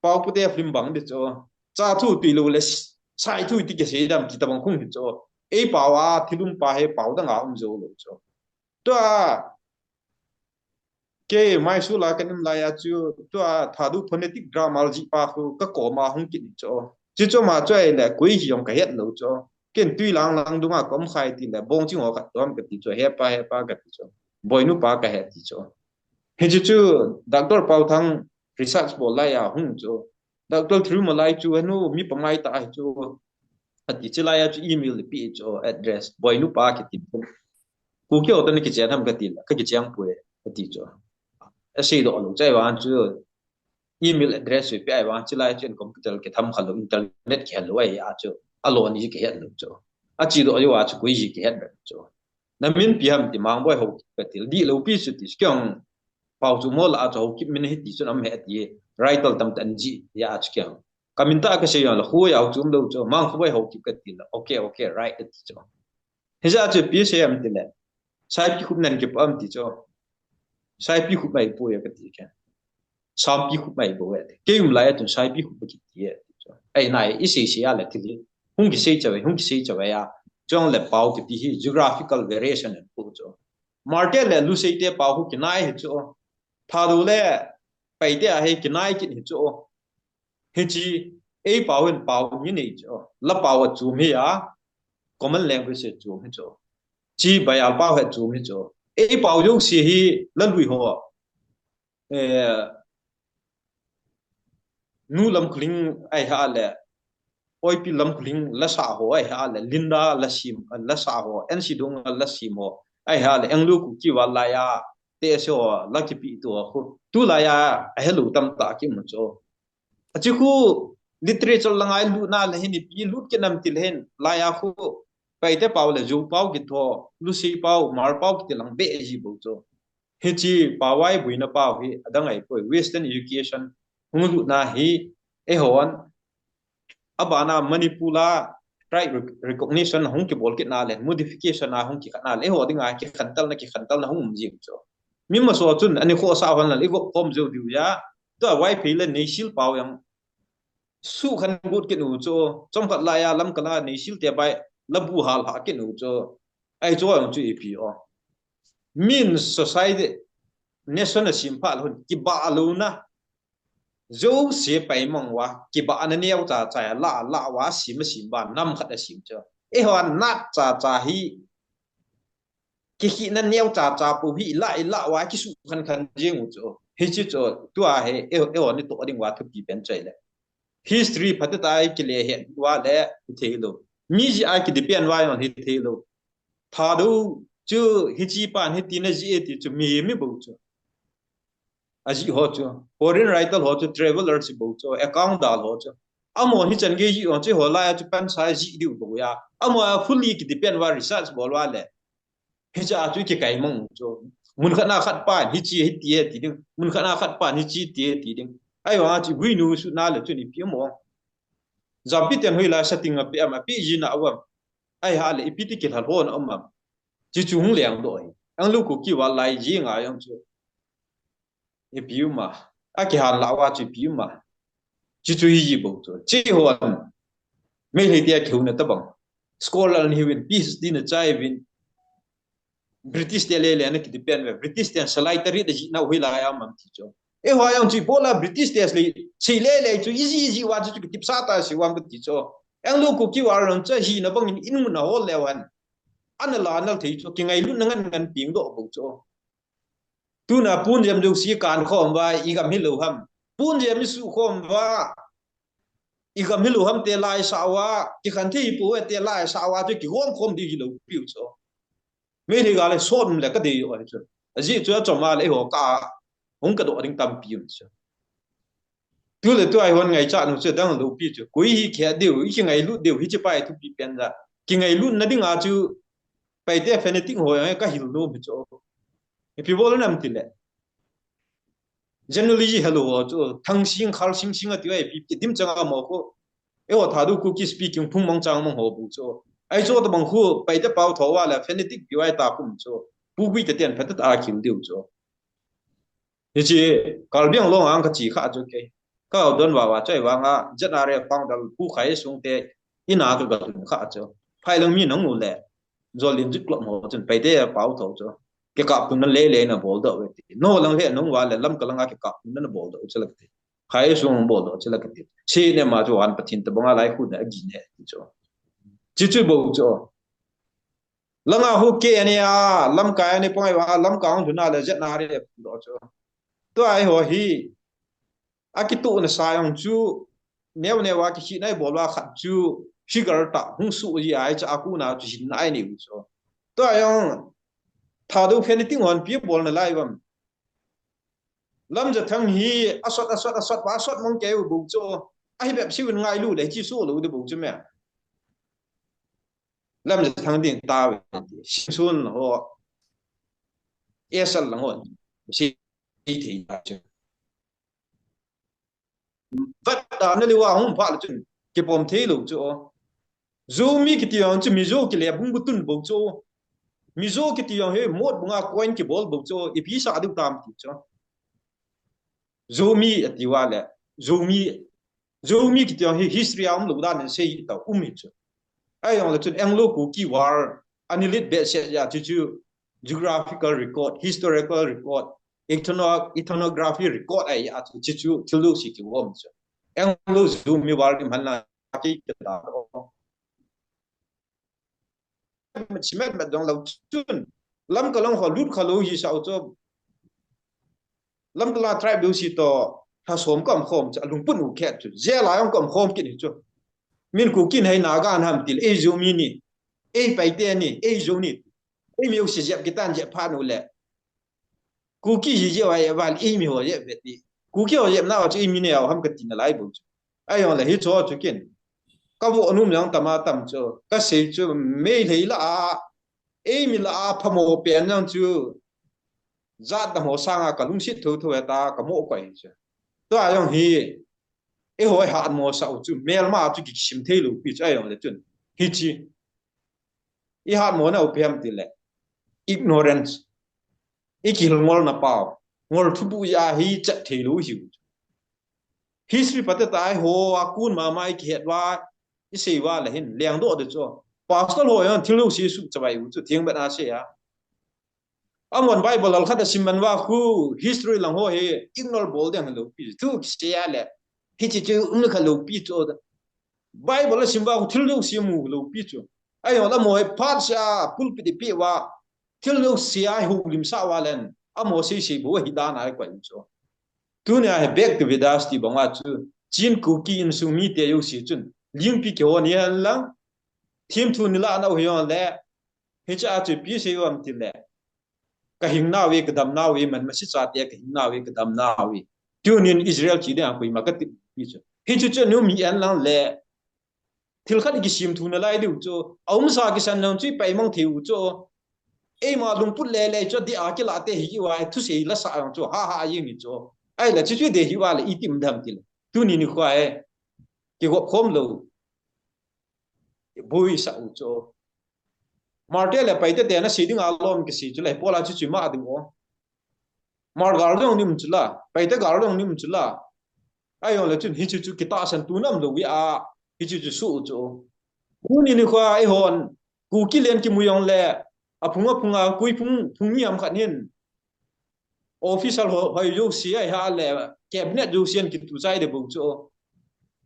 pau pute film bang di chu. Cha thu tui lou le, sai thu ti kisei dam ti tabang khung hi chu. Ei pau a, thilum pa he pau dang a um jo lou chu. Tua, Kei Mysore la kan um lai a chu, tua Thadou phonetic grammar ji pa khu ka kom a hung kit chu. Chi chu ma chu ai le koi hi jong ka het lou chu. Ken tui lang lang dunga kom khai ti le bong ching ho ka tom ka ti chu, he pa, he pa ka ti chu. Boinu pa ka he ti chu. Hi chi chu Doctor Pau Thang research bol lai a hung chu. Doctor Thirumalai chu, henu mi pamai ta ahi chu. Ati chi lai a chu email le pi chu address. Boinu pa kiti. Kuki ho tani kichen ham kati la, ka kicheng poi. Ati chu. Asei doh lou chu ahivang chu email address chu pe ahivang chu lai chu computer kitham kha lou, internet kihel lou ahi a chu. Alo ni kihet lou chu. Achi doh jou a chu koi ji kihet lou chu. Na min ipi ham ti Mangboi Haokip kati, dihlou pi chu ti, kei jong pao chu mo la a chu Haokip min hi ti chu nam he ti, writer tamtah an ji ya chu kei jong. Ka min tah kasei jong la khu yao chu um lou chu, Mangkhaboi Haokip kati la, okay, okay, right ti chu. Hijeh a chu ipi sei ham ti le, Saipikhup nan kipa ham ti chu. Saipikhup mai pu ya kati kei. Sampikhup mai bou e. Kei um lai a chun Saipikhup kiti e. Ahi nai, isei sei a le thil hi hung kisei chauve, hung kisei chauve a. Chule pao kiti hi geographical variation ahi pu chu. Hmar te le Lusei te pao khu kinai hi chu. Thadou le Paite a hi kinai kit hi chu. Hiche, ei pao hin pao ni nei chu. La pao a chom hi a, common language a chom hi chu. Chi Bayal pao hi chom hi chu. Ei pao jouse hi la lui ho. Eh, Nu Lamkhuling ahi ha le, Oipi Lamkhuling la sa ho ahi ha le, Linda la sim, la sa ho, N C Dong la sim ho ahi ha le, Anglo Kuki War lai a, te se ho, la kipi tu ho khu. Tulai a, ahelou tamtah kimu chu. Achi khu, literature la ngailut na le hin, ipi lut kit nam ti le hin, lai a khu, Paite pao le, Zou pao kiti ho, Lusei pao, Hmar pao kiti lang be ji bou chu. Hiche pao vaiboina pao hi adang ahipoi, Western education hung lutna hi eihon abana Manipur a tribe rec-, recognition hung kibol kitna le modification a hung kikhatna le eiho dinga kikhantelna, kikhantelna hung um jing chu. Mi maso chun ani khosa hon la igop khom jou diu ja. Tua Vaiphei le Neihsil pao jong sukhan got kit u chu, chomkhat lai a Lamka la Neihsil te bai la bu hal ha kit u chu. Ahi chu jong chu ipi o. Min society, nation a sim pha lhon kibah louna. Jouse pai mang uva, kibahna neo cha cha a la, la uva sim a sim ba, nam khat a sim chu. Eiho a nat cha cha hi, kihina neo cha cha pou hi, la, la uva, kisukhan khan jing u chu. Hiche chu, tua hi, eiho, eiho ni toh ding uva thupi pen chu ahi le. History phatah a kile het uva le, hithei lou. Mi jeh a kidepend uva jong hithei lou. Thadou chu hiche pan hiti na ji e ti chu mi, mi bou chu. Ajih ho chu. Foreign writer ho chu, traveler si bou chu, account dal ho chu. Amaho hichan gei jih ho chu, ho lai a chu pansa jih diu bou ya. Amaho a fully kidepend uva research bol uva le. Hiche a chu kikai mang chu. Mun khat na khat pan hiche hiti e ti ding. Mun khat na khat pan hiche ti e ti ding. Ahivang a chu guinu sutna le chun ipi mo. Jampi ten hoilai setting a pe am, ape jina uvam. Ahi ha le ipi ti kilha lhon a um am. Chi chu hung leng doh hi. Anglo Kuki War lai jing a jong chu. Ipi um a. Akihan la uva chu ipi um a. Chi chu hi ji bou chu. Chi hon. Meitei te a kihuna tabang. Scholar na hiuvin, PhD na chai uvin. British te le le na kidepend uve. British te salai tarit a jih nau hoilai a um am ti chu. Eiho a jong chu ibola British te le sei le le chu iji iji uva chu kitipsa ta si uvam kati chu. Anglo Kuki War lang chu hina bangin in mun a hol leu hen. Ana la nal thei chu kingailutna ngan ngan ping doh bou chu. Tuna Punjam jouse kan khom uva, igam hilou ham. Punjam isuh khom uva, igam hilou ham te lai sa uva, kikhen thei pou te lai sa uva, chu kigom khom ding hilou piu chu. Meitei gal le sot le kadei u ahi chu. Ajeh chu achom a le eiho ka hung kadoh ding tampi um chu. Tu le tu ahivang ngaichat nu chu dang lou pi chu. Koi hi khe diu, i kingailut diu, hiche pa hi thupi pen ja. Kingailutna dinga chu Paite fanatic ho jong kahil nom hi chu. Ipi bol nam ti le. Generally helou ho chu, Thangsing, Khalsing, Sing ati uva ipi, ipi dim chang a mo khu. Eiho Thadou Kuki speaking phung mangcha mang ho bou chu. Ahi chu tabang khu, Paite pao tho uva le, fanatic pi uva ta kum chu. Pu Guite ten phatah a khil diu chu. Hiche, Karbi Anglong a kache kha chu kei. Ka don uva uva chu ahivang a, Z R A founder Pu Khaisung te, in a ka gatun kha chu. Phailang mi nang u le, Jolin Youth Club ho chun, Paite pao tho chu. Kikaptuna le le na bol doh uve ti. No lang le nung uva le, Lamka langa kikaptuna na bol doh u chu la kati. Khaisung bol doh chu la kati. Si ne ma chu an Pathen tabang a lai khu na agi ne ti chu. Chi chu bou chu. Langa hu ke ani a, Lamka ani pang a, Lamka hung lhun a le Z R A doh chu. Tua eiho hi, akituh na sa jong chu, neo neo a kikhehna ibol uva khat chu, figure tah, hung suh ji ahi chu, akuna chu hin na ahi neu chu. Tua jong, Thadou fanatic hon ipi bol nalai uvam. Lamjathang hi asot, asot, asot, pa asot mong keu bou chu. Ahi bep siu in ngailu le, chi su lo de bou chu me. Lamjathang ding ta ve. Simson ho. Esal lang ho. Si thei ta chu. Vat da na liwa hung pha le chun. Kipom thei lo chu. Zomi kiti jong chu Mizo kile bung butun bou chu. Mizo kiti jong he mot bunga coin kibol bou chu. Ipi sa diu tam ti chu. Zomi ati uva le. Zomi, Zomi kiti jong hi history a um lo dan in sei ta um hi chu. Ahi jong le chun Anglo Kuki War, ani lit behseh jeh a chu chu geographical record, historical record, ethno-, ethnography record ahi a chu chu chu thil lo si ki um chu. Anglo Zomi War di man la ki ta. Simet met dong lo chun. Lamka lang ho lut kha lo hi sa u chu. Lamka la tribe deu si to. Tha som kam khom chu. Alungput u khet chu. Jail a jong kam khom kit hi chu. Min Kuki in hei Naga an ham til. Ei Zomi ni. Ei Paite ni. Ei Zo ni. Ei mi u si jep kitan jep pha nu le. Kuki hi jep a jep val ei mi ho jep vet ni. Kuki ho jep na chu ei mi ne au ham ka ti na lai bu chu. Ahi jong le hi chu chu kin. Ka vo num jong tam a tam chu. Ka sei chu mei lei la a. Ei mi la a phamo pen jong chu. Jat da ho sanga ka lungsit tho tho e ta ka mo koi chu. Tua jong hi. Ei hoi hat mo sa u chu. Melma chu ki sim thei lo pi chu ahi jong le chun. Hi chi. I hat mo na u pi ham ti le. Ignorance. I kihil ngol na pau. Ngol thubu ja hi chat thei lo hi u. History pate tai ho a kun mama i kihet uva, i sei uva le hin leng doh de chu. Pastor ho jong thil lo si su chavai u chu thing bet a sei a. Amon Bible al khat a sim man uva khu history lang ho hi ignore bol ding lo pi thu ki sei a le. Hi chi chu um kha lo pi chu. Bible a sim uva khu thil lo si mu lo pi chu. Ahi jong le mo hi phat sa pulpit i pi uva. Thil lo si a hu lim sa uva len. Amo sei sei bo hi dan a koi chu. Tunia hi back to Vedas ti banga chu. Chin Kuki insung mite jouse chun. Lingpi kihon hi hen lang. Thim thu ni la nau hi jong le. Hiche a chu ipi sei u ham ti le. Ka hing nau ve, ka dam nau ve, man masi chate ka hing nau ve, ka dam nau ve. Tunin Israel chi ding a koima ka ti pi chu. Hichu chu nu mi en lang le. Thil khat i kisim thu na lai diu chu. A um sa kisan nang chu i pai mang thei u chu. Eima lungput le le chu di a kila te hi ki uva thu sei la sa ang chu. Ha ha a jing ni chu. Ahi la chu chu de hi uva le i tim dam ti le. Tuni ni khua e. Ki gop khom lo. Bui sa u chu. Marte le Paite te na sei ding a lom ki sei chu le Paul a chu chu ma ding o. Mar gal jong nim chu la, Paite gal jong nim chu la. Ahi jong le chun hichu chu kitahsan tu nam lo wi a, hichu chu su u chu. Tuni ni khua eihon, Kuki len kimu jong le, aphung aphung a, kui phung, phung ni ham khat hin. Official ho, hoi jouse ahi ha le, cabinet jouse an kitu chai de bou chu.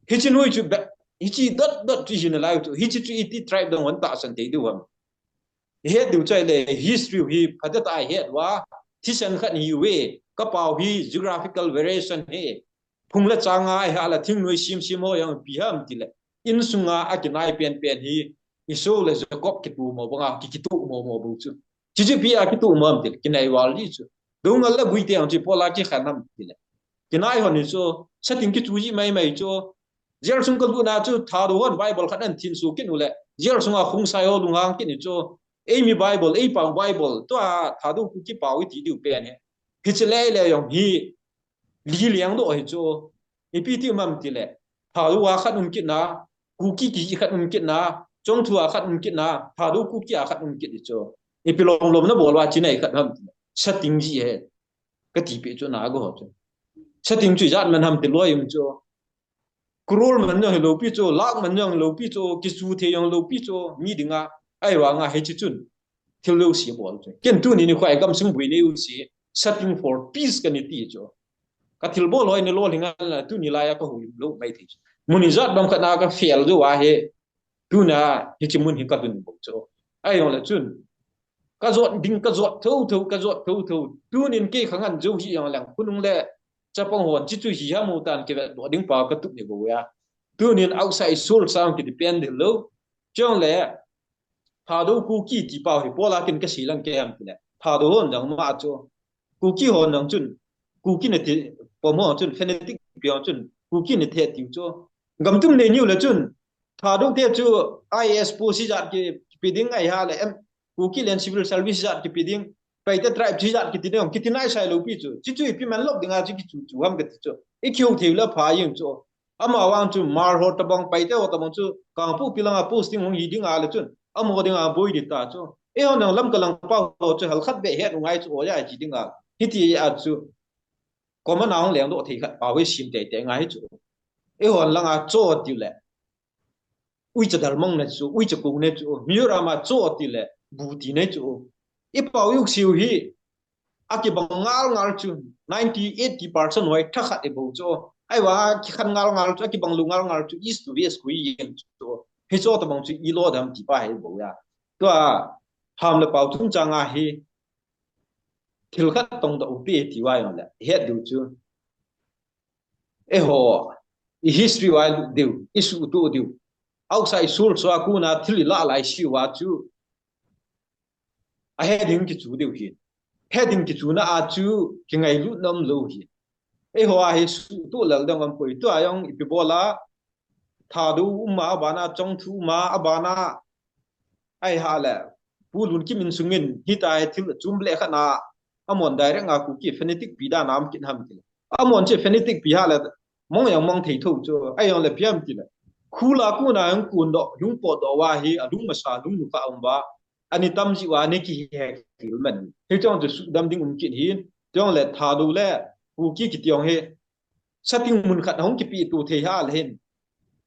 Hichi noi chu be, hichi dot dot chu hi na lai chu. Hichi chu iti tribe dang hon tahsan thei diu ham. I het diu chai le, history hi phatah a i het uva, thisan khat hi uve, ka pau hi geographical variation hi, phung le chang a i ha la thingnoi sim sim ho jong ipi ham ti le, insunga a kinai pen pen hi, Esau le Jacob kitu mo banga, ki kitu mo mo bou chu. Chi chi pi a kitu mo ham ti le, kinai val ji chu. Dongal le Guite ang chi Paul a kikhen ham ti le. Kinai hon hi chu, setting kitu ji mai mai chu. Jail sung ka lut na chu Thadou hon Bible khat an thin su kit u le. Jail sunga khung sai ho lunghang kit ni chu. Ei mi Bible, ei pau Bible. Tua Thadou Kuki pau i ti diu pen hi. Hichi le le jong hi. Li liang doh hi chu. Ipi ti um ham ti le. Thadou a khat um kit na. Kuki ki khat um kit na. Chongthu a khat um kit na. Thadou Kuki a khat um kit ni chu. Ipi lom lom na bol uva chi nei khat ham ti le. Setting ji he. Ka ti pi chu na go chu. Setting chu jat man ham ti loi um chu. Crore man jong hi lo pi chu, lakh man jong hi lo pi chu, kisu thei jong hi lo pi chu, mi dinga, ahi vanga hichi chun, thil lo si bol chu. Ken tuni ni khoi gamsung bui nei u si, setting for peace ka ni ti chu. Ka thil bol hoi ni lo hinga la, tuni laiya ka hu lo mai thei chu. Mun ijat bang khat na ka fail jo a he, Tuna hichi mun hi ka lhun bou chu. Ahi jong le chun. Ka jot ding, ka jot tho tho, ka jot tho tho. Tunin kei kha ngan jou hi jong leng khonung le chapang hon chi chu hi ha mu tan kivet doh ding pa ka tup ni bou ya. Tunin outside source a kidepend lou. Chong le Thadou Kuki ti pau hi Paul a kin ka sei lang kei ham ti le. Thadou hon jong ma chu. Kuki hon jong chun. Kuki nati pom ho chun, fanatic pi ho chun, Kuki nati tiu chu. Gamtum nei niu le chun, Thadou te chu I A S post ijat kipe ding ahi le, em, Kuki Land Civil Service ijat kipe ding, Paite tribe chu ijat kiti ding, kiti nai sai lou pi chu. Chi chu ipi man lok ding a chu kichu chu ham kati chu. I kiu thei la pha ing chu. Amavang chu Hmar ho tabang, Paite ho tabang chu, Kangpokpi langa posting hung hi ding a le chun, amaho ding a boi di ta chu. Eihon nang Lamka lang pa ho chu hal khat beh het u ngai chu, oja hi ding a. Hiti a chu. Common a hung leng doh thei khat pau hi sim tei tei ngai chu. Eihon langa cho ti le. Uicha dalmang na chu, uicha kung na chu. Mizoram a cho ti le, bu ti na chu. I pau yuk siu hi, a kibang ngal ngal chu, ninety, eighty percent hoi tha khat i bou chu. Ai wa, ki khan ngal ngal chu, a kibang lu ngal ngal chu, east to west kui yen chu. Hi cho tabang chu, i lo dam ti pa hi bou ya. Tua, ham le pau chung chang a hi, thil khat tong da u pi ti wa yong le, het du chu. Eiho, i history wa diu, i su tu diu. Outside sul so a kuna thil i la lai si wa chu. A heading kichu deu hi. Heading kichuna a chu kingailut nom lou hi. Eiho a hi suhtuh lel ding um poi, tua jong ipi bola, Thadou um a, abana Chongthu um a, abana ahi ha le, Pu Lunkim insung in hita hi thil chum le khat na, amon direct nga Kuki fanatic pi dan a um kit ham ti le. Amon che fanatic pi ha le, mong jong mong thei tho chu, ahi jong le piam ti le. Khula kuna jong kun doh, jong pot doh wa hi, alung masa, lung nu kha um ba, ani tam ji wa ni ki he kil man. Hi chong chu sudam ding um kit hin, chong le Thadou le Kuki kiti jong hi, setting mun khat hung kipi tu thei ha le hin.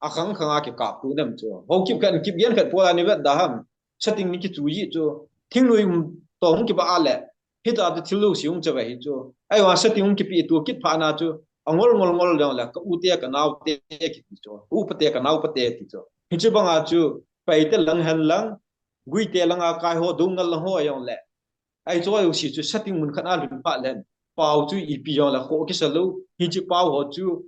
A khang khang a kikap tu nem chu. Ho kip khan kip gen khat pola ni vet da ham. Setting ni kichu ji chu. Thingnoi um to hung kiba a le. Hita chu thil lou si hung che ve hi chu. Ahi wa setting hung kipi tu kit pha na chu. A ngol ngol ngol dang le ka u te ka nau te kiti chu. U pa te ka nau pa te ti chu. Hi chu bang a chu. Paite lang hen lang. Guite langa kai ho, Doungel lang ho a jong le. Ahi chu a jouse chu setting mun khat a lhun pha len. Pau chu ipi jong le kho kisa lou. Hichi pau ho chu.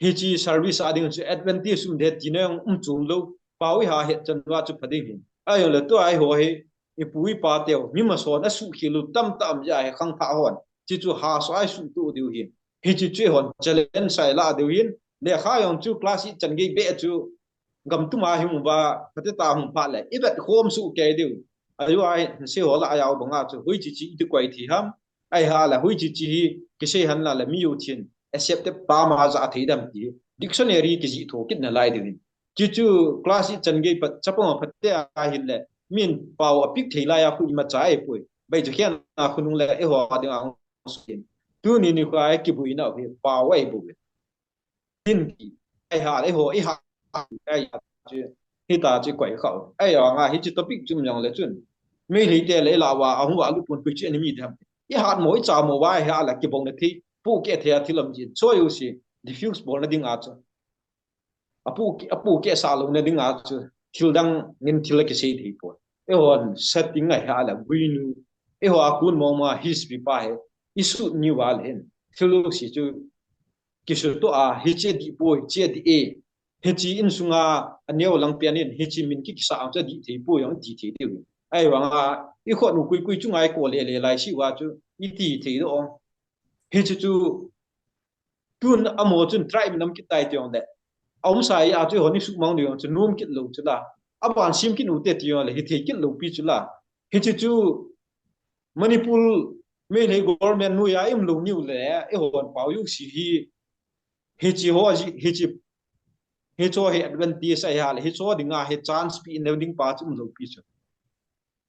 Hichi service a ding chu advantage um de ti na jong um chom lou. Pau i ha het chan wa chu pha ding hin. Ahi jong le tua ahi ho hi. I pu i pa teu. Mi mason a suh khel lou tam tam ja hi khang tha hon. Chi chu ha so ai suh tu diu hin. Hichi chu hon challenge sai la diu hin. Lekha jong chu class eight chan gei be chu. Gam tuma hung ba, pate ta hung pha le, i vet khom su ke diu. Ayu ai, se ho la ayau banga chu, hui chi chi i ti koi thi ham. Ahi ha le, hui chi chi hi, kisei han la le, mi u thin, accept te pa ma za thei dam ti. Dictionary ki ji tho kit na lai diu hin. Chi chu, class eight chan gei pat, chapang pate a hin le, min pau a pik thei lai a khu i ma cha ai pui. Bai chu khian a khu nung le, e ho a ding a hung su hin. Tu ni ni khu ai ki bui na hi, pau ai bui. Tin ki, ai ha, ai ho, i ha, ai ha, chu, hita chu koi khau. Ai ho nga, hi chu topic chum jong le chun. Meitei te le la wa, a hu wa lu pun pui chu enemy dam. I hat mo, i cha mo wa, ai ha la ki bong le thi, pu ke the a thi lam jin. So you see, diffuse bol na ding a chu. A pu ke, a pu ke sa lo na ding a chu. Thil dang, ngin thil la ki sei thei po. E hon, setting ai ha la, guinu. E ho a kun mo ma, history pa he. I su ni wa le hin. Thil lu si chu, kisu to a, hi che di po, hi che di e. Hichi insunga aneo lang pian in, hichi min ki kisa ang cha di thei pu jong ti thei diu. Ai vang a, i khot nu kui kui chu ngai ko le le lai si wa chu, i ti thei do. Hichi chu, tun amo chun tribe nam ki tai ti jong le. A um sai a chu hon i su mang diu jong chu num kit lo chu la. A ban sim kit nu te ti jong le, hi thei kit lo pi chu la. Hichi chu, Manipur, Meitei government nu ya im lo niu le, e hon pau yu si hi, Hichi ho, hichi, hicho hi advantage ai ha le, hicho dinga hi chance pi in ding pa chu um lo pi chu.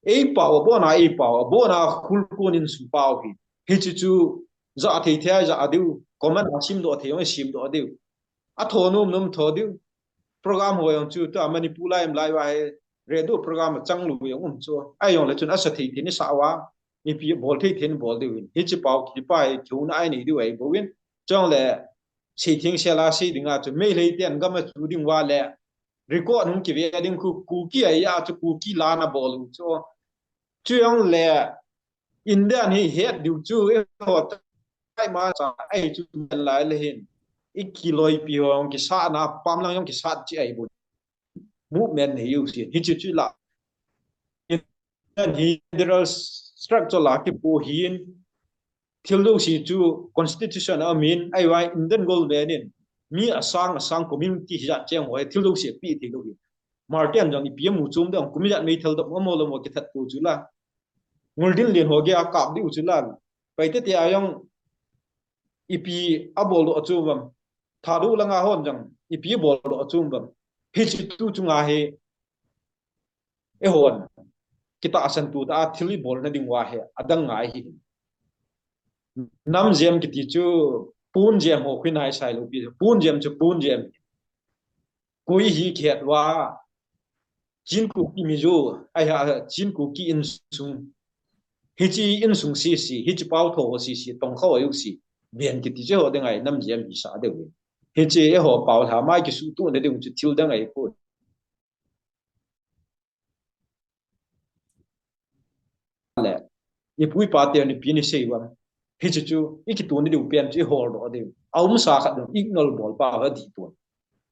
Ei pau, a bona ei pau, a bona khul kun in sum pau hi. Hichi chu, ja thei thei ja diu, comment a sim do thei, sim do diu. A tho num num tho diu. Program ho jong chu, tua Manipur lai im lai wa hi, radio program a chang lu jong um chu. Ai jong le chun a sa thei thei ni sa wa. Ipi bol thei thei in bol diu hin. Hichi pau ki pa hi, kiu na ai nei diu ai bo in. Chong le, sei thing se la sei ding a chu. Meitei te an gam a chu ding wa le. Record hung ki ve ding khu, Kuki ai a chu Kuki la na bol u chu. Chu jong le, India hi het diu chu, e ho tai ma cha, ai chu men lai le hin. I ki loi pi ho jong ki sa na, pam lang jong ki sa chi ai bo. Movement hi u si, hi chu chu la. India hi federal structure la ki po hin. thil jouse chu constitution a um in, ahivang Indian government in mi asang asang community hijat cheng ho hi thil jouse ape thei lou hi. Martin jong ipi amu chom ding, kum ijat meithal dom amaho lou mo kithat tou chu la. Nguldin len ho gei a kap diu chu la. Paite te a jong ipi abol doh chu vam. Thadou langa hon jong ipi abol doh chu vam. Hiche tu chunga hi eihon kitahsan tu ta a thil ibolna ding uva hi adang ngai hi. Nam jem kiti chu pon jem ho khui nai sai lou pi. Pon jem chu pon jem. Koi hi kihet uva, Chin Kuki Mizo, ahi a Chin Kuki insung. Hiche insung sese, hiche pao tho ho sese, tong kho ayu se. Ven kiti chu eiho ding a nam jem hi sa deu. Hiche eiho pao lha mai kisuhtohna ding chu thil dang ahi poi. Le, ipu ipa te ni pi ni sei uvam. Hiche chu, ikitohna diu pen chu ihol doh diu. Aumsa khat dong, ignore bol pa ho dih pon.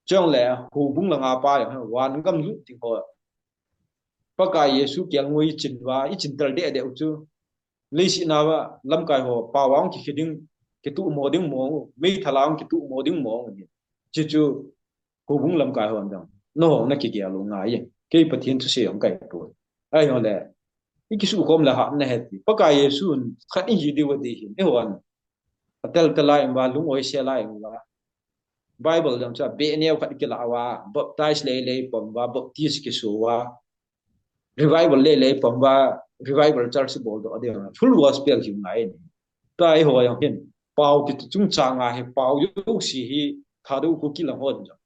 Chule, houbung langa pa jong, van gam lut ding ho. Pakai Jesu kelngoi ichin uva, ichin tel deh deh u chu. Leiset a lamkai ho, pao a hung kikhe ding, kituhmo ding mong u, meithal a hung kituhmo ding mong u. Hiche chu, houbung lamkai hon jong, nahung na kigel u ngai e. Kei Pathen thusei jong kahi poi. Ahijongle, ikisukhom le hatna ahi ti. Pakai Jesun khat ihi diu ati hin. Eihon, atel tel a um uva, lung oisel a um uva. Bible jong chu abeh neo khat kilah uva, baptize lei lei pom uva, baptize kiso uva. Revival lei lei pom uva, revival church bol doh ding. Full gospel hi ngai ni. Tua eiho jong hin, pao kiti chungchang a hi, pao jouse hi, Thadou Kuki lang hon jong.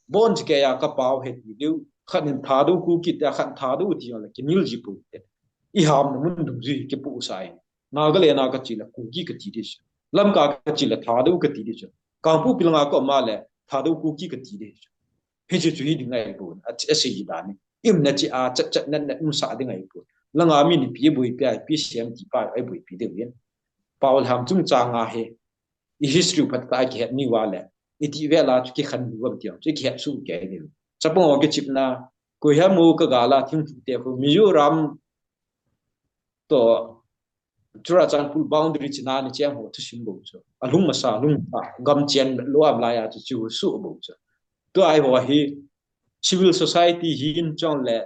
Bon chi kei a ka pao ahi ti diu, khat in Thadou Kuki ti a, khat Thadou ti jong le, kinel ji pou te. Ihamna mun dungjui kipohsah in. Nagaland a kache le, Kuki kati ding chu. Lamka kache le, Thadou kati ding chu. Kangpokpi langa ka um a le, Thadou Kuki kati ding chu. Hiche chu hi ding ahi pon, a, asei dan hi. Iumna cheh a, chat chat nat nat umsah ding ahi pon. Langa min ipi boipi a, ipi sem ti pa, ahi boipi diu hin. Pao lham chungchang a hi. I history phat ta kihet ni uva le. Iti vel a chu kikhen ni uvam ti jong chu kihet soh kei diu. Chapang ho kichepna, koiham u ka gal a thingphu te khu, Mizoram toh Churachandpur boundary china ni cheng ho thusim bou chu. Alhung masa, alhung masa, gam chen lou am lai a chu chu soh bou chu. Tua eiho hi civil society hin chule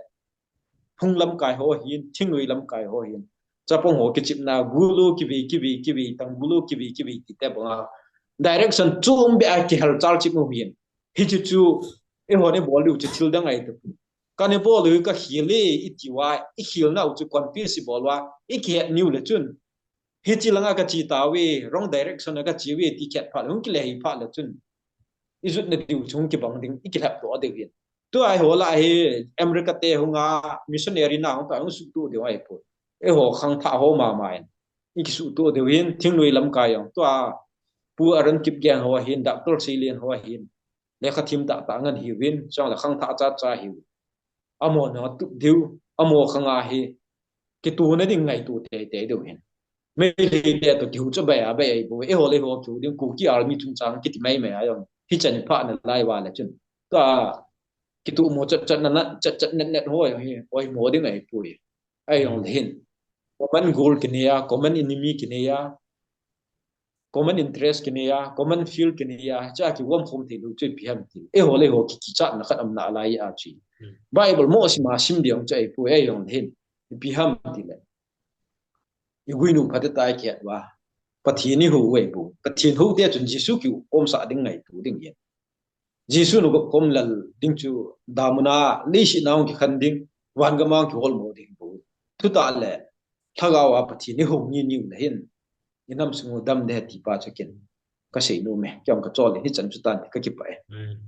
phung lamkai ho hin, thingnoi lamkai ho hin. Chapang ho kichepna, gulou kivei, kivei, kivei, tang gulou kivei, kivei ti te banga. Direction chom beh a kihel chal chep u hin. Hiche chu, eihon ibol diu chu thil dang ahi tapoi. Kana bol u hi kakhel e, iti uva, ikhelna u chu confuse ibol uva, ikihet niu le chun. Hiche langa kache tauve, wrong direction a kache uve, ti khet phat le, hung kile hei phat le chun. Ijotna diu chu hung kibang ding, ikilhep doh diu hin. Tua eiho lah hi, America te hunga, missionary na hung ta, hung suhtoh diu ahi poi. Eiho khangthah ho mama in. Ikisuhtoh diu hin, thingnoi lamkai jong. Tua, Pu Aaron Kipgen ho hin, Doctor Seilen ho hin. Lekha thim tahtah ngen hiuvin, chule khangthah chacha hiu. Amaho na tup diu, amaho khanga hi, kitohna ding ngaito teitei diu hin. Meitei te toh kihuh chu bai a bai ahi bou, eiho le eiho kihuh ding, Kuki Army chungchang kiti maimai a jong. Hichan hi phat nalai uva le chun. Tua, kitohmo chat chat nat nat, chat chat nat nat ho jong hi, oimo ding ahi poi. Ahijongle hin. Common goal kinei a, common enemy kinei a, common interest kinei a, common field kinei a, cha kigom khom thei lou chu ipi ham ti. Eiho le eiho ki, kichatna khat um nalai a chu. Hmm. Bible mo sim a sim ding chu ahi poi, ahijongle hin. Ipi ham ti le. Iguinu phat ta kihet uva. Pathen ihou u ahi bou. Pathen hou te chun Jesu kikhomsah ding ngaito ding hin. Jesu nu gop kom lal ding chu damun a, leiset a hung kikhen ding, van gam a hung kiholmo ding bou. Thutah le, lhagao a Pathen ihou ngi niu le hin, inam sung u dam ding ahi ti pa chu ken kasei nom e, kei jong kachol e, hichan chu tan, kakipah e. Amen.